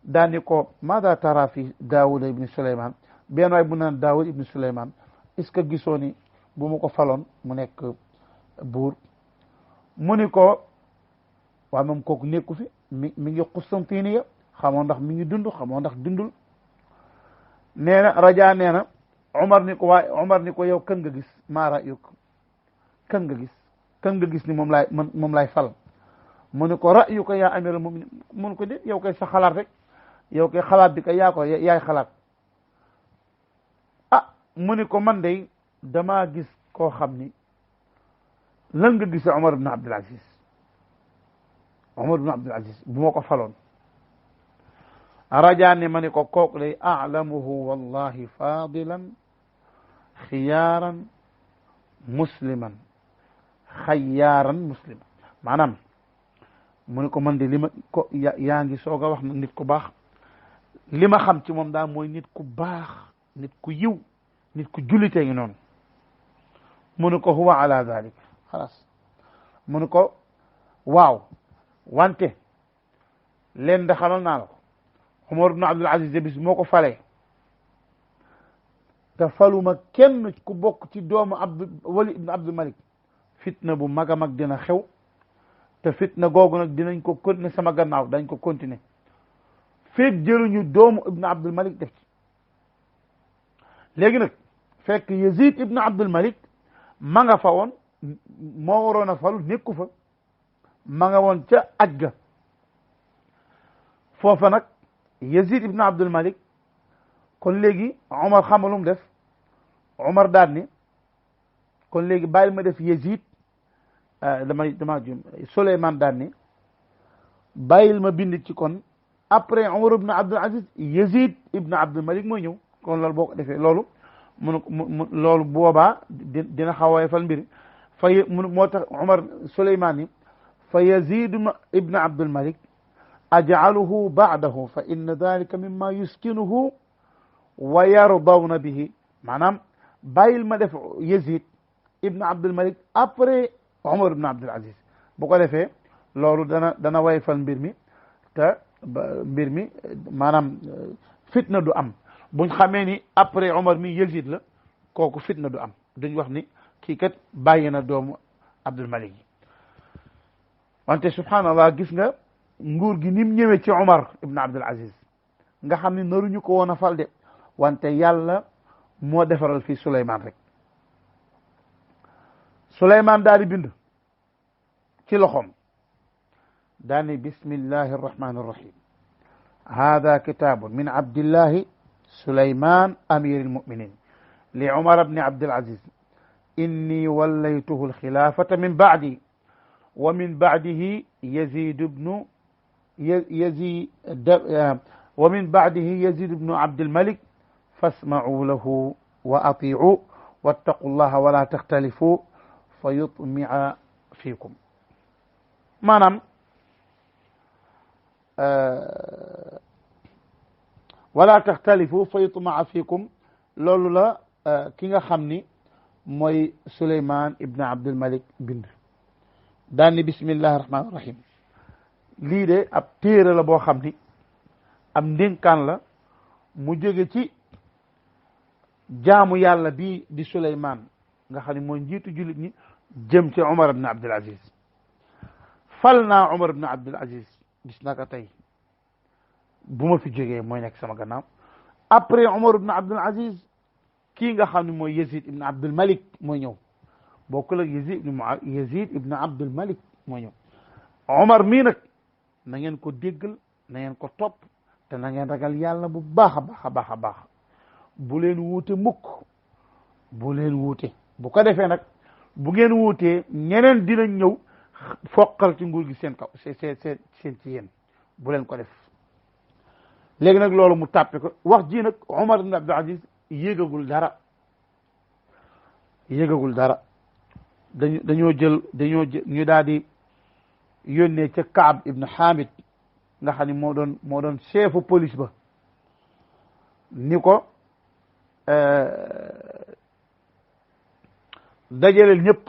daal ni ko maada tara fi Daawuda ibni Suleymaan benn waay bu naan Daawud ibni Suleymaan est-ce que gisoo ni bu ma ko faloon mu nekk buur mu ni ko waaye moom kooku nekku fi mi ngi Qustantiniya xamoo ndax mi ngi dund xamoo ndax dundul nee na Raja nee na Umar ni ko yow kan nga gis maa ra'yuk kan nga gis ni moom laay fal mu ni ko ra'yuka yaa amiral mu'minin mu ni ko déet yow koy sa xalaat rek yow koy xalaat bi kay yaay xalaat mu ni ko man de damaa gis koo xam ni lan nga gise Umar ibn Abdul Aziz bu ma ko faloon Raja ne ma ni ko kooku day a'lamuhu wallahi fadilan xiyaaran musliman maanaam mu ni ko man de yaa ngi soog a wax nit ku baax li ma xam ci moom daal mooy nit ku baax nit ku yiw nit ku jullitee ngi noonu mu ni ko huwa ala dalik xalaas mu ni ko waaw wante leen da xamal naa la ko Umar ibn Abdul Aziz de bis moo ko falee te faluma kenn ku bokk ci doomu Wali ibn Abdul Malik fitna bu mag a mag dina xew te fitna googu nag dinañ ko continuer sama gannaaw dañ ko continuer feeg jëluñu doomu ibn Abdul Malik def ci léegi nag fekk Yazid ibn Abdul Malik ma nga fa woon moo waroon a falu nekku fa ma nga woon ca aj ga foofa nag Yazid ibn Abdul Malik kon léegi Omar xamalum def Omar daal ni kon léegi bàyyil ma def Yazid dama jum Suleymaan daal ni bàyyil ma bind ci kon après Omar ibn Abdul Aziz Yazid ibn Abdul Malik mooy ñëw kon loolu boo ko defee loolu loolu boobaa dina xaw a fal mbir moo tax Omar Suleymaan ni fa Yazid ibn Abdul Malik aj'aluhu ba'dahu fa inna dhalika mimma yuskinuhu wa yardawna bihi maanaam bàyyil ma def Yazid ibn Abdul Malik après Omar ibn Abdul Aziz bu ko defee loolu dana wayfal mbir mi te mbir mi maanaam fitna du am buñ xamee ni après Omar mi Yazid la kooku fitna du am duñ wax ni kii kat bàyyi na doomu Abdul Malik yi wante subhanallah gis nga nguur gi nim ñëwee ci Omar ibn Abdul Aziz nga xam ni naruñu ko woon a fal de wante yàlla moo defaral fii Suleymaan rek Suleymaan daal di bind ci loxoom daani bismillahi arrahmani arrahim hada kitabun min abdillahi Suleymaan amir almuminin li Umar ibn Abdul Aziz inni wallaytuhu alxilafata min ba'di wa min ba'dihi Yazid ibn Abdul Malik fasma'u lahu wa ati'u wattaqu llaha wala taxtalifu fa yutmi'a fiikum maanaam wala taxtalifu fa yutma'a fiikum loolu la ki nga xam ni mooy Suleymaan ibn Abdul Malik bind daan ni bismillahi rahmaani rahim lii de ab téere la boo xam ni am ndénkaan la mu jóge ci jaamu yàlla bi di Suleymaan nga xam ne mooy njiitu jullit ñi jëm ci Umar ibn Abdul Aziz fal naa Umar ibn Abdul Aziz gis naka tey bu ma fi jógee mooy nekk sama gannaaw après Omar ibn Abdul Aziz kii nga xam ne mooy Yazid ibn Abdul Malik mooy ñëw bokkul ak Yazid ibn Abdul Malik mooy ñëw Omar mii nag na ngeen ko déggal na ngeen ko topp te na ngeen ragal yàlla bu baax a baax a baax a baax bu leen wuute mukk bu leen wuute bu ko defee nag bu ngeen wuutee ñeneen dinañ ñëw foqal ci nguur gi seen kaw seen ci yéen bu leen ko def léegi nag loolu mu tàppe ko wax ji nag Omar ibn Abdul Aziz yëgagul dara dañoo jël ñu daal di yónnee ca Kaab ibn Hamid nga xam ne moo doon chefu police ba ni ko dajaleel ñëpp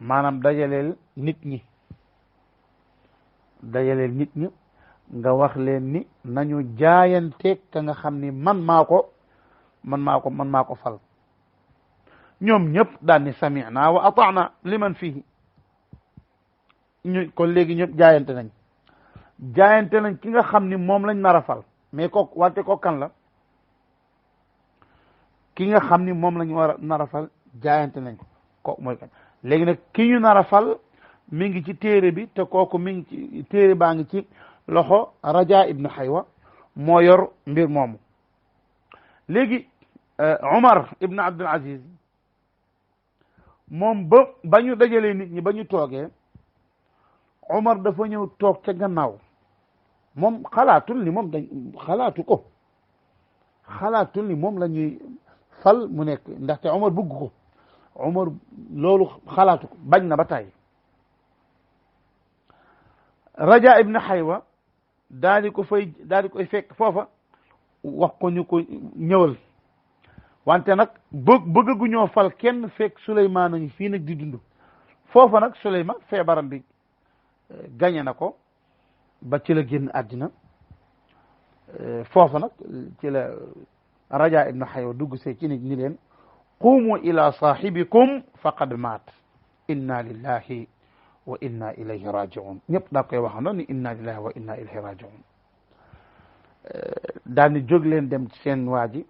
maanaam dajaleel nit ñi nga wax leen ni nañu jaayanteeg ka nga xam ni man maa ko fal ñoom ñëpp daan ni sami'na wa ata'na liman fihi ñu kon léegi ñëpp jaayante nañ ki nga xam ni moom lañ nar a fal mais ko wante ko kan la ki nga xam ni moom lañ war a nar a fal jaayante nañ ko mooy kan léegi nag ki ñu nar a fal mi ngi ci téere bi te kooku mi ngi ci téere baa ngi ci loxo Raja ibn Haywa moo yor mbir moomu léegi Omar ibn Abdul Aziz moom ba ñu dajalee nit ñi ba ñu toogee Omar dafa ñëw toog ca gannaaw moom xalaatul ni moom xalaatul ni moom la ñuy fal mu nekk ndaxte Omar bëgg ko Omar loolu xalaatu ko bañ na ba tàyyi Raja ibn Haywa daal di koy fekk foofa wax ko ñu ko ñëwal wante nag bëggu ñoo fal kenn fekk Suleymaan nañu fii nag di dund foofa nag Suleymaan feebaram bi gañe na ko ba ci la génn àddina foofa nag ci la Raja ibn Haywa dugg see ci nit ñi leen qumu ila saahibikum faqad maat inna lillahi wa inna ilayhi raji'un ñëpp daa koy waxandoo ni inna lillahi wa inna ilayhi raji'un daal ni jóg leen dem ci seen waa ji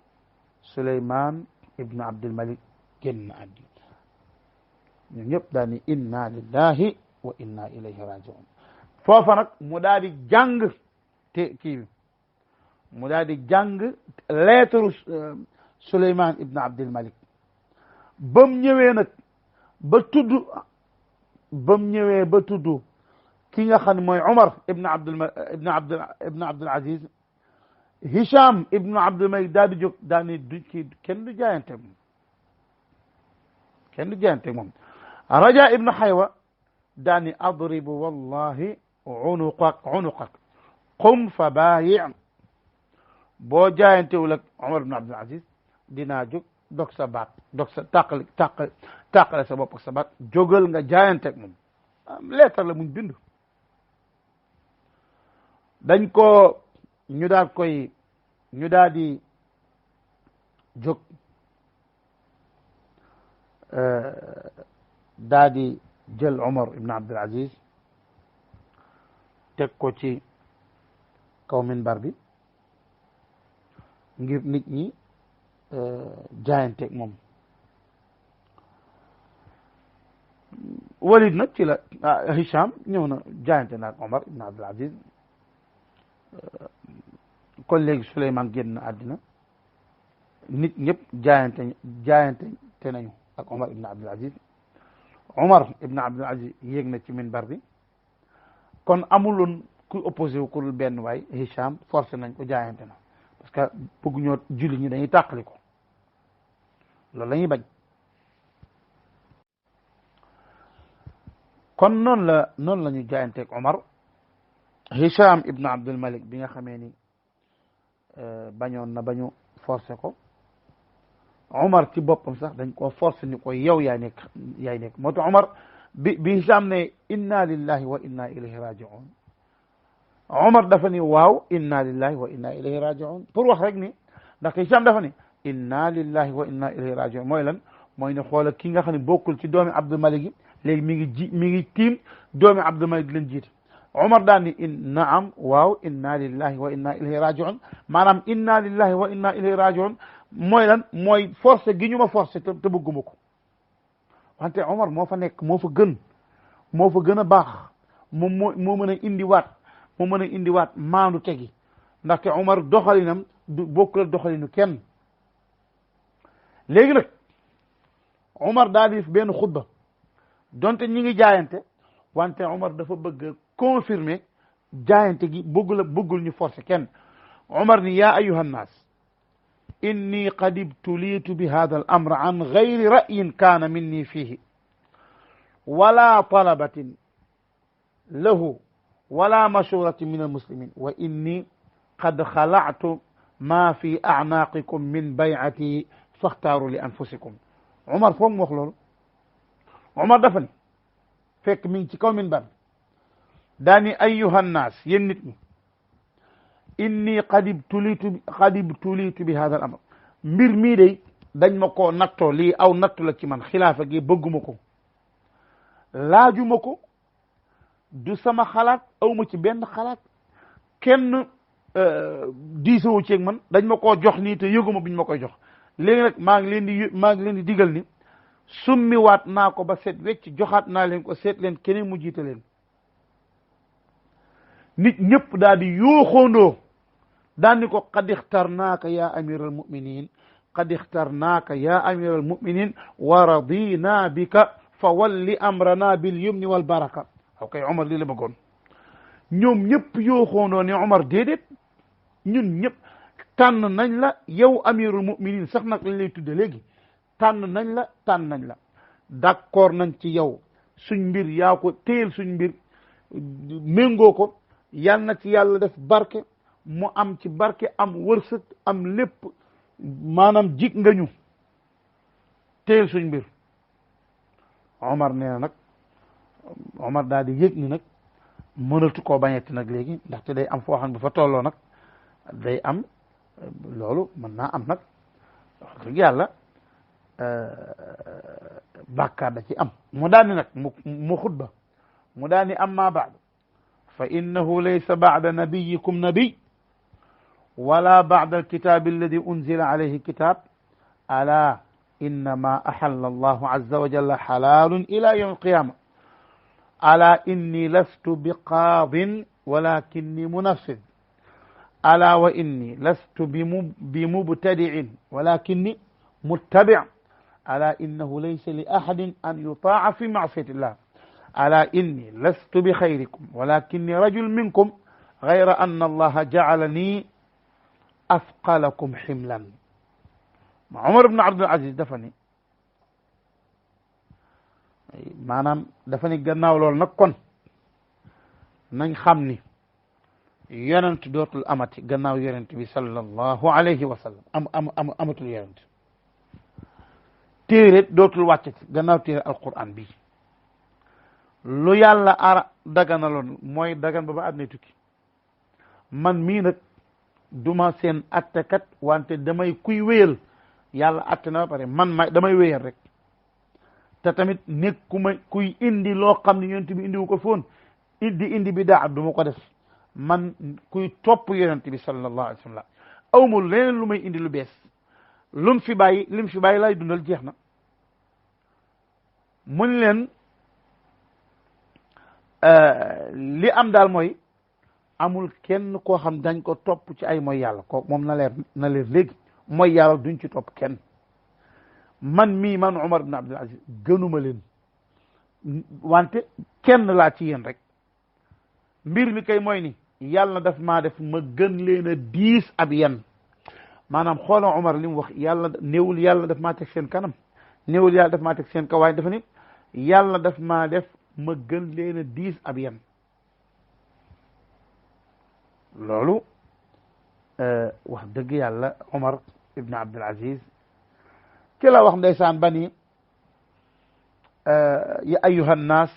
Suleymaan ibn Abdul Malik génn àddina ñun ñëpp daal ni inna lillahi wa inna ilayhi raji'un foofa nag mu daal di jàng mu daal di jàng lettre Suleymaan ibn Abdul Malik bam ñëwee nag ba tudd ki nga xam ne mooy Omar ibn Abdul Aziz Hisham ibn Abdul Malik daal di jóg daal ni kenn du jaayante moom Raja ibn Haywa daal ni adribu wallahi unuqak qum fa baayi' boo jaayantewul ak Omar ibn Abdul Aziz dinaa jóg dog sa baat tàqale sa bopp ak sa baat jógal nga jaayanteeg moom leetar la muñ bind ñu daal di jóg daal di jël Omar ibn Abdul Aziz teg ko ci kaw minbar bi ngir nit ñi jaayanteeg moom Walid nag ci la Hisham ñëw na jaayante naag Omar ibn Abdul Aziz kon léegi Suleymaan génn na àddina nit ñëpp jaayante te nañu ak Omar ibn Abdul Aziz Omar ibn Abdul Aziz yéeg na ci minbar bi kon amuloon ku opposé wu ku benn waay Hisham forcé nañ ko jaayante na parce que bëgg ñoo julli ñi dañuy tàqali ko loolu la ñuy bañ kon noonu la ñu jaayanteeg Omar Hisham ibn Abdul Malik bi nga xamee ni bañoon na bañu forcé ko Omar ci boppam sax dañ ko forcé ni ko yow yaay nekk moo tax Omar bi Hisham ne inna lillahi wa inna ilayhi raji'un Omar dafa ni waaw inna lillahi wa inna ilayhi raji'un pour wax rek ni ndax Hisham dafa ni inna lillahi wa inna ilayhi raji'un mooy lan mooy ne xoola ki nga xam ne bokkul ci doomi Abdul Malik yi léegi mi ngi tiim doomi Abdul Malik leen jiite Omar daal ni naam waaw inna lillahi wa inna ilayhi rajiun maanaam inna lillahi wa inna ilayhi rajiun mooy lan mooy forcé gi ñu ma forcé te bëgguma ko wante Omar moo fa nekk moo fa gën a baax moom moo mën a indiwaat maandu tegi ndaxte Omar doxalinam du bokkul doxalinu kenn léegi nag Omar daal di benn xutba donte ñi ngi jaayante wante Omar dafa bëgg confirmer jaayante gi bëggul ñu forcer kenn Omar ni yaa ayuha nnaas inni qad ibtulitu bi hada al amr an gayri ra'yin kaana minni fihi wala talabatin lahu wala mashuratin min almuslimin wa inni qad xala'tu ma fi a'naqikum min bay'ati faxtaaru li anfusikum Omar foog mu wax loolu Omar dafa ni fekk mi ngi ci kaw minbar daani ayyuha nnaas yéen nit ñi inni qad ibtulitu bi hada al amr mbir mii day dañ ma koo nattoo lii aw nattu la ci man xilaafa gi bëgguma ko laajuma ko du sama xalaat awma ci benn xalaat kenn diisowu ceeg man dañ ma koo jox nii te yëguma biñ ma koy jox léegi nag maa ngi leen di digal ni summi waat naa ko ba seet wecc joxaat naa leen ko seet leen keneen mu jiite leen nit ñëpp daal di yuuxoondoo daan ni ko qad ixtarnaaka ya amira al muminin qad ixtarnaaka ya amira al muminin wa radina bika fa walli amrana bil yumni wal baraka ok Omar lii la bëggoon ñoom ñëpp yuuxoondoo ne Omar déedéet ñun ñëpp tànn nañ la yow amirul muminin sax nag lañ lay tudde léegi tànn nañ la d'accord nañ ci yow suñ mbir yaa ko téyel suñ mbir méngoo ko yal na ci yàlla def barke mu am ci barke am wërsëg am lépp maanaam jig nga ñu téyel suñ mbir Omar nee na nag Omar daal di yëg ni nag mënatu koo bañetti nag léegi ndaxte day am foo xam ne bu fa tolloo nag day am loolu mën naa am nag wax dëgg yàlla bàkkaar da ci am mu daal ni nag mu xutba mu daal ni amma baad fa innahu laysa ba'da nabiyikum nabiy wala ba'da alkitab alladi unzila alayhi kitab ala innama ahalla allahu azza wa jalla halalun ila yawm alqiyama ala inni lastu biqaadin walakinni munaffid ala wa inni lastu bimubtadi'in walakinni muttabi' ala innahu laysa li ahadin an yuta'a fi ma'siyati llah ala inni lastu bi xayrikum walakinni rajul minkum gayra anna allaha ja'alani afqalakum ximlan Omar ibn Abdul Aziz dafa ni maanaam dafa ni gannaaw loolu nag kon nañ xam ni yonent dootul amati gannaaw yonent bi sallallahu alayhi wa sallam amatul yonent téere dootul wàccati gannaaw téere alquran bi lu yàlla daganaloon mooy dagan ba àddina tukki man mii nag duma seen attekat wante damay kuy wéyal yàlla atte na ba pare damay wéyal rek te tamit nekkuma kuy indi loo xam ne yonent bi indiwu ko foon indi bidaa du ma ko def man kuy topp yonent bi sallallahu alayhi wa sallam awmul leneen lu may indi lu bees lim fi bàyyi lay dundal jeex na mun leen li am daal mooy amul kenn koo xam dañ ko topp ci ay mooy yàlla ko moom na leer léegi mooy yàlla duñ ci topp kenn man Omar ibn Abdul Aziz gënuma leen wante kenn laa ci yéen rek mbir mi kay mooy ni yàlla daf maa def ma gën leen a diis ab yen maanaam xoola Omar li mu wax néewul yàlla daf maa teg seen kanam néewul yàlla daf maa teg seen kaw waaye dafa ni yàlla daf maa def ma gën leen a diis ab yen loolu wax dëgg yàlla Omar ibn Abdul Aziz ki la wax ndeysaan bani ya ayyuha nnaas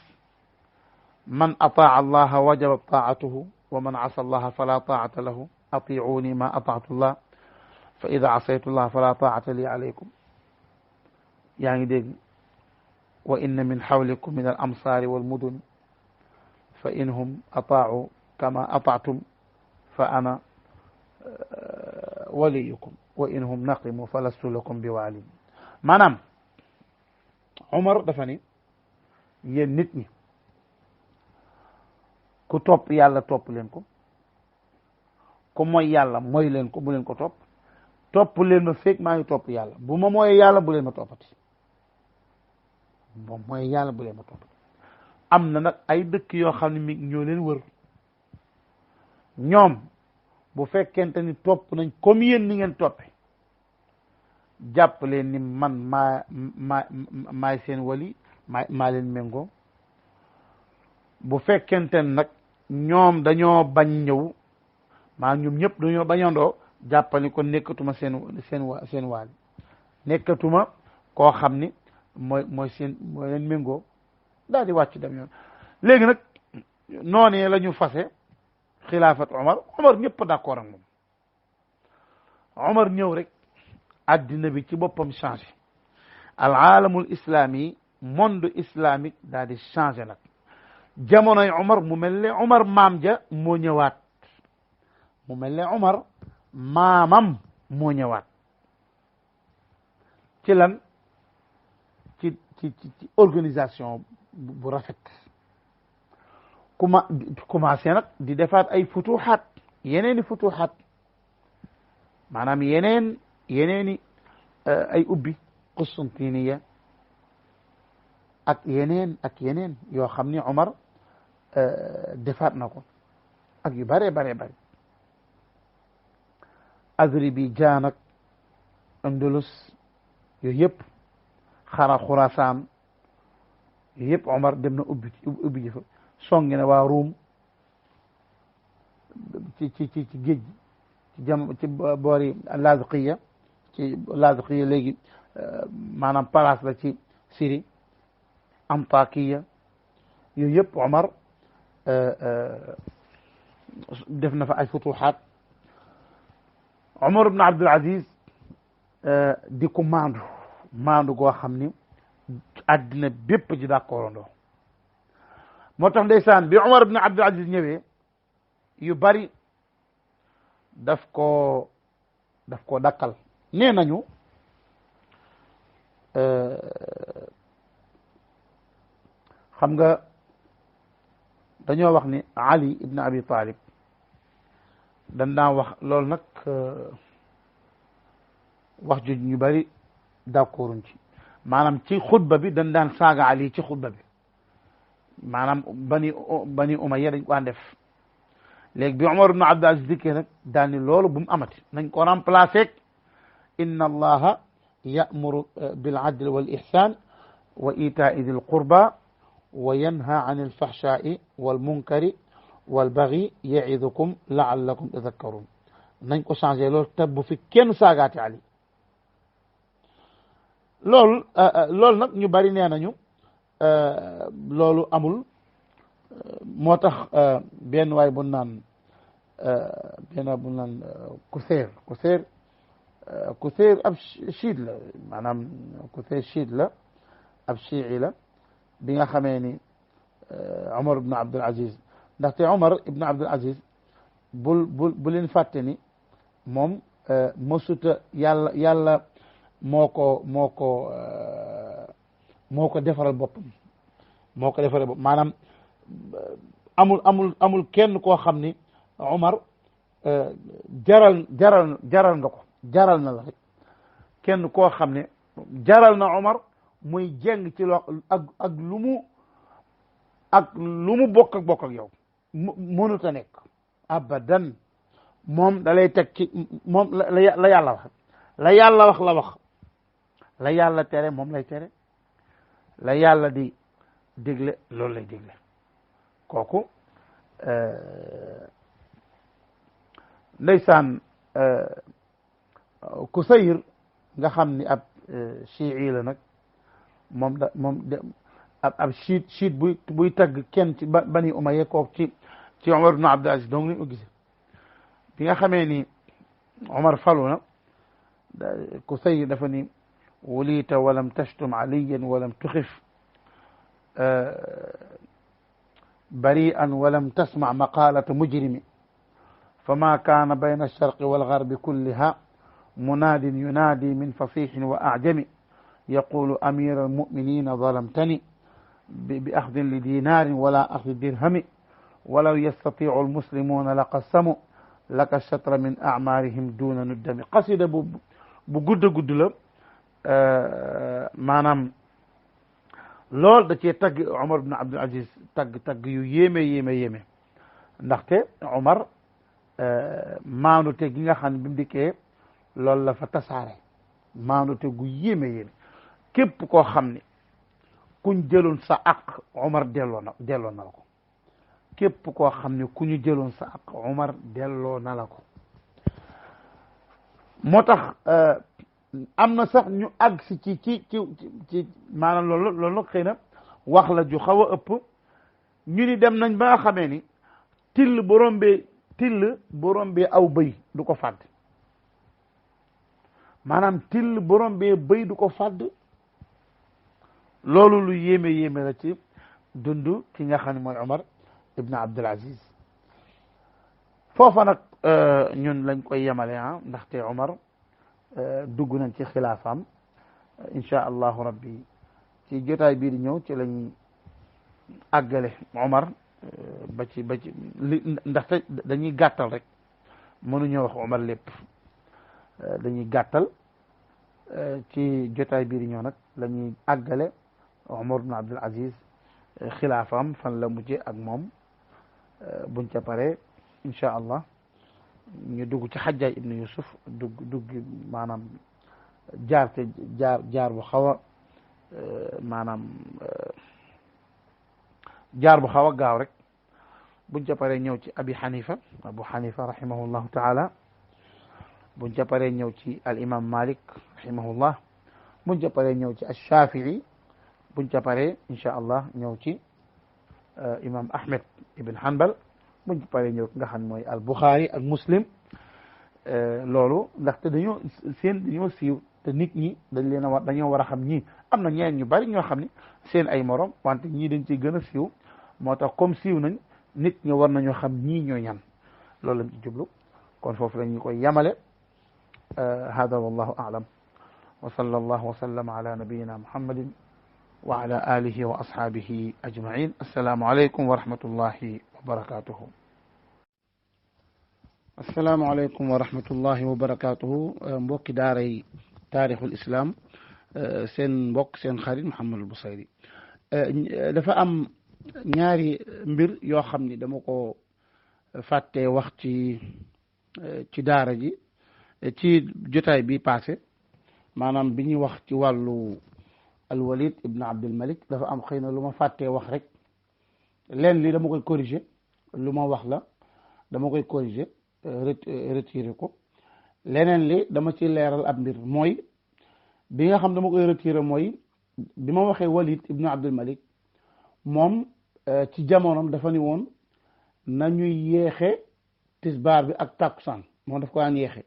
man ataa allaha wajaba taatuhu wa man asa allaha fala taata lahu atiuni ma ataatu llah fa ida asaytu llah fala taata li alaykum yaa ngi dégg wa inna min hawlikum min al amsaari wal muduni fa inhum ataa'u kama ata'tum fa ana waliyukum wa inhum naqimu fa lastu lakum bi wali. maanaam Umar dafa ni yéen nit ñi ku topp yàlla topp leen ko, ku mooy yàlla mooy leen ko bu leen ko topp leen ma fekk maa ngi topp yàlla, bu ma mooy yàlla bu leen ma toppati, moom mooy yàlla bu leen ma toppati. am na nag ay dëkk yoo xam ne mi ñoo leen wër, ñoom bu fekkente ni topp nañ comme yéen ni ngeen toppe, jàpp leen ni man maay seen wali, maa leen méngoo. bu fekkente nag ñoom dañoo bañ ñëw, maa ñoom ñëpp dañoo bañandoo, jàppali ko nekkatuma seen waali, nekkatuma koo xam ni mooy leen méngoo, daal di wàcc dem yoon. léegi nag noonee la ñu fase xilaafat Omar ñëpp d'accord ak moom. Omar ñëw rek addina bi ci boppam changé, al aalamul islami, monde islamique daal di changé nag. jamonoy Omar mu mel ne Omar maam ja moo ñëwaat, mu mel ne Omar maamam moo ñëwaat ci lan ci organisation bu rafet, commencé nag di defaat ay futuxaat, yeneeni futuxaat, maanaam yeneeni ay ubbi Qustantiniya ak yeneen yoo xam ni Omar defaat na ko ak yu bare Azerbaïdjan ak Andalus yooyu yëpp, Xurasaan yooyu yëpp Omar dem na ubbi ji fa, songi na waa Ruum ci géej gi, ci boori Laaziqiya, léegi maanaam place la ci Syrie, Antakiya, yooyu yëpp Omar def na fa ay futuxaat. Omar ibn Abdul Aziz di ko maandu goo xam ni àddina bépp ji d'accordandoo. moo tax ndeysaan bi Omar ibn Abdul Aziz ñëwee yu bari daf ko dakkal. nee nañu xam nga dañoo wax ni Ali ibn Abi Talib dañ daan wax loolu nag, wax ju ñu bari d'accorduñ ci, maanaam ci xutba bi dañ daan saaga Ali ci xutba bi, maanaam bani Umayya dañ ko def. léegi bi Umar ibn Abdul Aziz dikkee nag daal ni loolu bu mu amati, nañ ko remplacer inna allaha ya'muru bil adli wal ihsan wa ita'i dhil qurba wa yanha 'anil fahsha'i wal munkari wal baghi ya'idukum la'allakum tadhakkarun. nañ ko changé loolu te bu fi kenn saagaati Ali. loolu nag ñu bari nee nañu loolu amul, moo tax benn waay bu naan Kuseyr ab chiite la, maanaam Kuseyr chiite la, ab chiite la, bi nga xamee ni Omar ibn Abdul Aziz, ndaxte Omar ibn Abdul Aziz bu leen fàtte ni moom mosuta yàlla moo ko defaral boppam, maanaam amul kenn koo xam ni Omar jaral nga ko, jaral na la rek, kenn koo xam ne jaral na Omar muy jeng ci loo ak lu mu bokk ak yow mënut a nekk abadan. moom da lay teg ci moom la yàlla wax, la yàlla tere moom lay tere, la yàlla di digle loolu lay digle. kooku ndeysaan Kusayr nga xam ni ab chiite la nag, ab chiite buy tagg kenn ci bani Umayya, kooku ci Omar ibn Abdul Aziz donc lañ ko gisee. bi nga xamee ni Omar falu na, Kusayr dafa ni wulita walam tashtum aliyan walam tuxif بريئا ولم تسمع مقالة مجرم فما كان بين الشرق والغرب كلها مناد ينادي من فصيح وأعجم يقول أمير المؤمنين ظلمتني بأخذ لدينار ولا أخذ درهم ولو يستطيع المسلمون لقسموا لك الشطر من أعمارهم دون ندم قصيدة بقد قد لا maanaam loolu da cee tagg Omar ibn Abdul Aziz tagg yu yéeme ndaxte Omar maanute gi nga xam ne bi mu dikkee loolu la fa tasaare maanute gu yéeme képp koo xam ne kuñ jëloon sa ak Omar delloo na la ko képp koo xam ne ku ñu jëloon sa ak Omar delloo na la ko moo tax am na sax ñu àgg si ci maanaam loolu xëy na wax la ju xaw a ëpp ñu ni dem nañ ba nga xamee ni till bu rombee aw bëy du ko fàdd maanaam till bu rombee bëy du ko fàdd loolu lu yéeme la ci dund ki nga xam ne mooy Omar ibn Abdul Aziz foofa nag ñun lañ koy yemale ndaxte Omar dugg nañ ci xilaafaam insha allahu rabbi ci jotaay bii di ñëw ci lañ àggale Omar ba ci ndaxte dañuy gàttal rek mënuñoo wax Omar lépp dañuy gàttal ci jotaay bii di ñëw nag la ñuy àggale Omar ibn Abdul Aziz xilaafaam fan la mujje ak moom buñ ca pare insha allah ñu dugg ci Hajjaj ibn Yusuf dugg maanaam jaar bu xaw a maanaam jaar bu xaw a gaaw rek buñ ca paree ñëw ci Abu Hanifa rahimahullahu taala buñ ca paree ñëw ci al imam Malik rahimahullah buñ ca paree ñëw ci ash-Shafi'i buñ ca paree insha allah ñëw ci imam Ahmed ibn Hanbal buñ ci paree ñëw nga xam ne mooy al Bukhari ak Muslim loolu ndaxte dañoo siiw te nit ñi dañoo war a xam ñii am na ñeneen ñu bari ñoo xam ne seen ay morom wante ñii dañ ci gën a siiw moo tax comme siiw nañ nit ñi war nañoo xam ñii ñoo ñan loolu lañ ci jublu kon foofu la ñu koy yamale hada wallahu a'lam wa sallallahu wa sallama ala nabiyyina muhammadin wa ala alihi wa ashabihi ajma'in assalamu alaykum wa rahmatullahi wa barakatuhu assalamu alaykum wa rahmatullahi wa barakatuhu mbokki daaray taarixul islam seen mbokk seen xarit Mouhamadul Bousayri dafa am ñaari mbir yoo xam ni dama ko fàtte wax ci daara ji ci jotaay bi passé maanaam bi ñuy wax ci wàllu al-Walid ibn Abdul Malik dafa am xëy na lu ma fàttee wax rek leen li dama koy corriger lu ma wax la dama koy corriger retirer ko leneen li dama ci leeral ab mbir mooy bi nga xam dama koy retirer mooy bi ma waxee Walid ibn Abdul Malik moom ci jamonoom dafa ni woon nañuy yeexe tisbaar bi ak tàkkusaan moom daf ko daan yeexe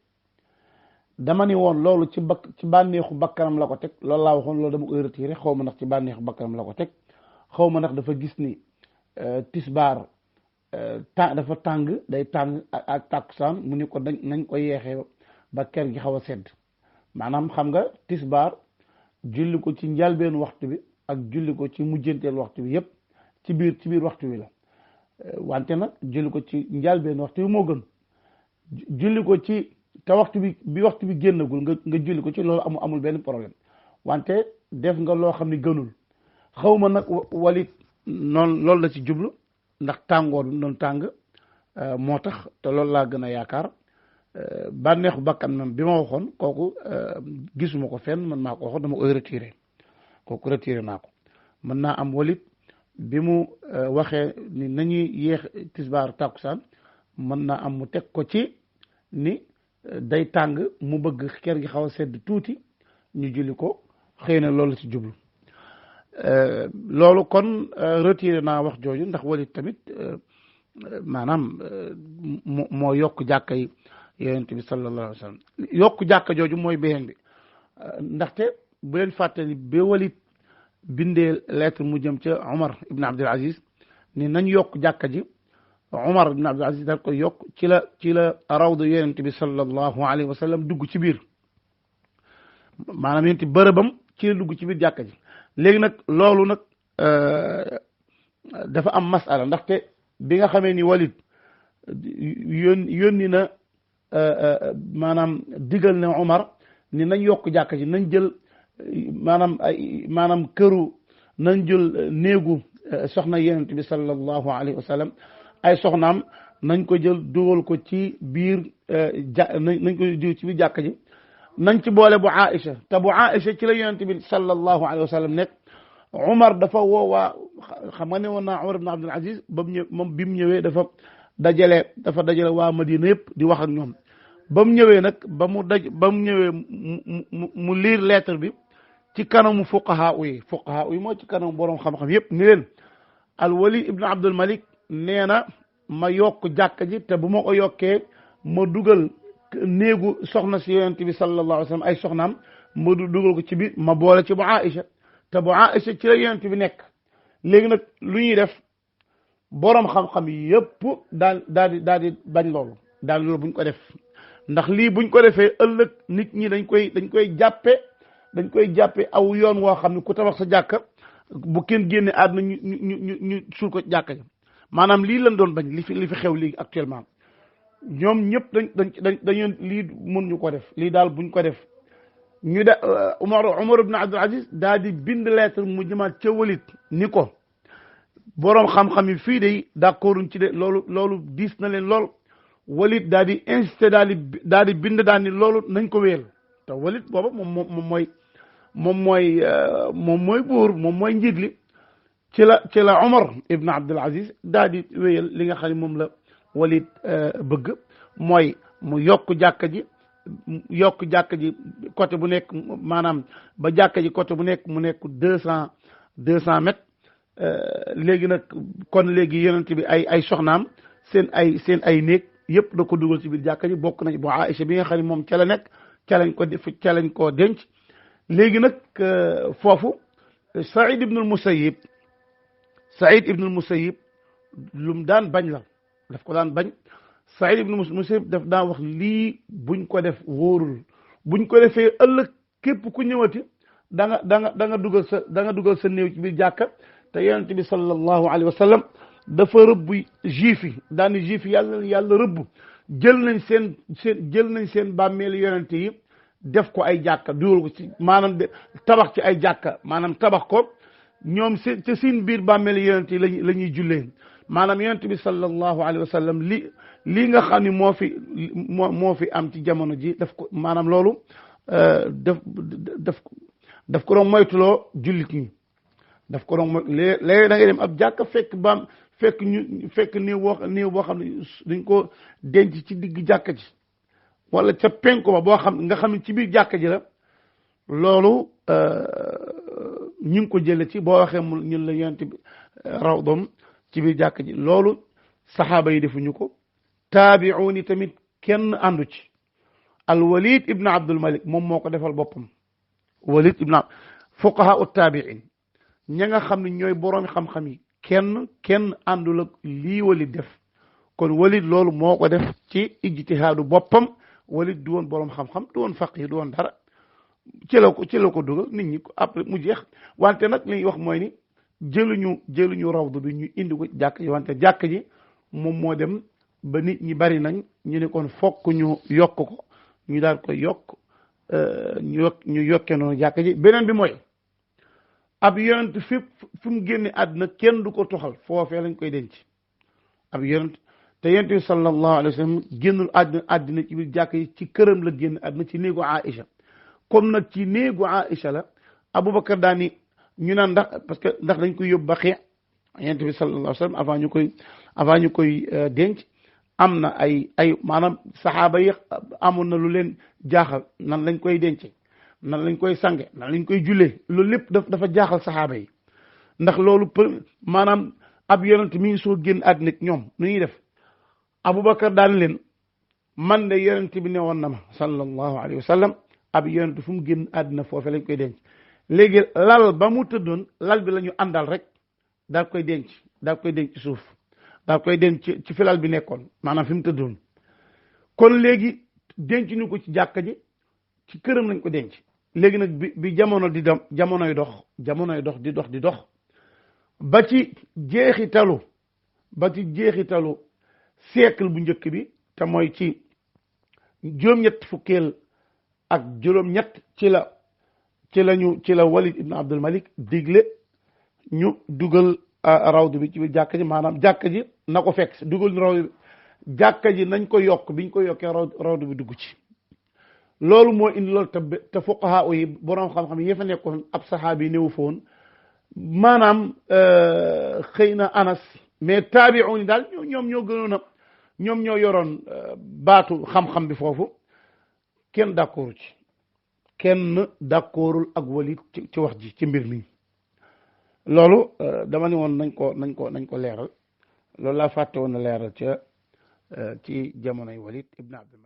dama ni woon loolu ci bànneexu bakkanam la ko teg loolu laa waxoon loolu dama koy retiré xaw ma ndax ci bànneexu bakkanam la ko teg xaw ma ndax dafa gis ni tisbaar dafa tàng day tàng ak tàkkusaan mu ni ko nañ ko yeexee ba ker gi xaw a sedd maanaam xam nga tisbaar julli ko ci njalbeenu waxtu bi ak julli ko ci mujjanteel waxtu bi yépp ci biir waxtu wi la wante nag julli ko ci njalbeenu waxtu bi moo gën julli ko ci te waxtu bi génnagul nga julli ko ci loolu amul benn problème wante def nga loo xam ne gënul xaw ma nag Walid noonu loolu la ci jublu ndax tàngoor bi doon tàng moo tax te loolu laa gën a yaakaar bànneexu bakkan man bi ma waxoon kooku gisuma ko fenn man maa ko waxoon dama koy retiré kooku retiré naa ko mën naa am Walid bi mu waxee ni nañuy yéex tisbaar tàkkusaan mën naa am mu teg ko ci ni day tàng mu bëgg kër gi xaw a sedd tuuti ñu julli ko xëy na loolu ci jublu loolu kon retiré naa wax jooju ndax Walid tamit maanaam moo yokk jàkka yi yonent bi sallallahu alayhi wa sallam yokk jàkka jooju mooy béyeen bi ndaxte bu leen fàtte ni ba Walid bindee lettre mu jëm ca Omar ibn Abdul Aziz ni nañ yokk jàkka ji Umar ibn Abdul Aziz daal koy yokk ci la rawdu yonent bi sallallahu alayhi wa sallam dugg ci biir maanaam yonent bërëbam ci la dugg ci biir jàkka ji léegi nag loolu nag dafa am masala ndaxte bi nga xamee ni Walid yónni na maanaam digal ne Umar ni nañ yokk jàkka ji nañ jël maanaam këru nañ jël néegu soxna yonent bi sallallahu alayhi wa sallam ay soxnaam nañ ko jël dugal ko ci biir nañ ko jël ci biir jàkka ji nañ ci boole bu Aïcha te bu Aïcha ci la yonent bi sallallahu alayhi wa sallam nekk Umar dafa woowaa xam nga ne woon naa Umar ibn Abdul Aziz ba mu ñëw moom bi mu ñëwee dafa dajale waa Madina yëpp di wax ak ñoom ba mu ñëwee nag ba mu ñëwee mu lire lettre bi ci kanamu fuqaha yi moo ci kanamu boroom xam-xam yëpp ni leen al Walid ibn Abdul Malik nee na ma yokk jàkka ji te bu ma ko yokkee ma dugal néegu soxna si yonent bi sallallahu alayhi wa sallam ay soxnaam ma dugal ko ci biir ma boole ci bu Aïcha te bu Aïcha ci la yonent bi nekk léegi nag lu ñuy def boroom xam-xam yëpp daal di bañ loolu buñ ko def ndax lii buñ ko defee ëllëg nit ñi dañ koy jàppe aw yoon woo xam ne ku tabax sa jàkka bu kenn génne àdduna ñu suul ko jàkka ja maanaam lii lañ doon bañ li fi xew léegi actuellement ñoom ñëpp dañu lii mënuñu ko def lii daal buñ ko def ñu de Umar ibn Abdul Aziz daal di bind lettre mu jëmaat ca Walid ni ko boroom xam-xam yi fii de d'accorduñ ci de loolu diis na leen lool Walid daal di insisté daal di bind daal ni loolu nañ ko wéyal te Walid booba moom mooy buur moom mooy njiit li ci la Umar ibn Abdul Aziz daal di wéyal li nga xam ne moom la Walid bëgg mooy mu yokk jàkka ji côté bu nekk maanaam ba jàkka ji côté bu nekk mu nekk 200 mètres léegi nag kon léegi yonent bi ay soxnaam seen ay néeg yëpp da ko dugal ci biir jàkka ji bokk nañ bu Aïcha bi nga xam ne moom ca la nekk ca lañ ko denc léegi nag foofu Saïd ibn al-Musayyib lu mu daan bañ la daf ko daan bañ Saïd ibn al-Musayyib daf daan wax lii buñ ko def wóorul buñ ko defee ëllëg képp ku ñëwati da nga dugal sa néew ci biir jàkka te yonent bi sallallahu alayhi wa sallam dafa rëbb juif yi daani juif yi yàlla rëbb jël nañ seen bàmmeelu yonent yi def ko ay jàkka dugal ko ci maanaam tabax ci ay jàkka maanaam tabax ko ñoom seen biir bàmmeelu yonent yi la ñuy jullee maanaam yonent bi sallallahu alayhi wa sallam lii nga xam ne moo fi am ci jamono ji daf ko maanaam loolu daf ko doon moytuloo jullit ñi daf ko doon léegi da ngay dem ab jàkka fekk néew boo xam ne dañ ko denc ci digg jàkka ji wala ca penku ba boo xam nga xam ne ci biir jàkka ji la loolu ñu ngi ko jële ci boo waxee mu ñun la yonent bi raw doom ci biir jàkka ji loolu saxaaba yi defuñu ko taabi'uun yi tamit kenn àndu ci al Walid ibn Abdul Malik moom moo ko defal boppam Walid ibn fuqaha ut taabi'in ña nga xam ne ñooy boroomi xam-xam yi kenn àndul ak lii Walid def kon Walid loolu moo ko def ci ijtihaadu boppam Walid du woon boroom xam-xam du woon faqih du woon dara ci la ko dugal nit ñi après mu jeex wante nag li ñuy wax mooy ni jëluñu rawdu bi ñu indi ko jàkk ji wante jàkk ji moom moo dem ba nit ñi bari nañ ñu ne kon fokk ñu yokk ko ñu daal koy yokk ñu yokkee noonu jàkk ji beneen bi mooy ab yonent fépp fu mu génne àdduna kenn du ko toxal foofee lañ koy denc ab yonent te yonent bi sallallahu alayhi wa sallam génnul àdduna ci biir jàkk yi ci këram la génn àdduna ci néegu Aïcha comme nag ci néegu Aïcha la Aboubacar daani ñu naan ndax dañ koy yóbbu Baqi yonent bi sallallahu alayhi wa sallam avant ñu koy denc am na ay maanaam saxaaba yi amoon na lu leen jaaxal nan lañ koy dencee nan lañ koy sange nan lañ koy jullee loolu lépp dafa jaaxal saxaaba yi ndax loolu maanaam ab yonent mi ngi soo génn àddina ak ñoom nu ñuy def Aboubacar daan leen man de yonent bi ne woon na ma sallallahu alayhi wa sallam ab yonent fu mu génn àddina foofe lañ koy denc léegi lal ba mu tëddoon lal bi la ñu àndal rek daal koy denc daa koy denc ci suuf daa koy denc ci filal bi nekkoon maanaam fi mu tëddoon kon léegi denc ñu ko ci jàkka ji ci këram lañ ko denc léegi nag bi jamono di dem jamonoy dox di dox ba ci jeexitalu siècle bu njëkk bi te mooy ci juróom-ñett fukkeel ak juróom-ñett ci la Walid ibn Abdul Malik digle ñu dugal rawdu bi ci biir jàkka ji maanaam jàkka ji na ko fekk dugal rawdu bi jàkka ji nañ ko yokk biñ ko yokkee rawdu bi dugg ci loolu moo indi loolu te fuqaha yi boroom xam-xam yi fa nekkoon ab saxaabi yi néew foon maanaam xëy na Anas mais taabi'un yi daal ñoom ñoo gënoon a ñoom ñoo yoroon baatu xam-xam bi foofu kenn d'accordul ak Walid ci wax ji ci mbir mi loolu dama ne woon nañ ko leeral loolu laa fàtte woon na leeral ci jamonoy Walid ibn Abdul Malik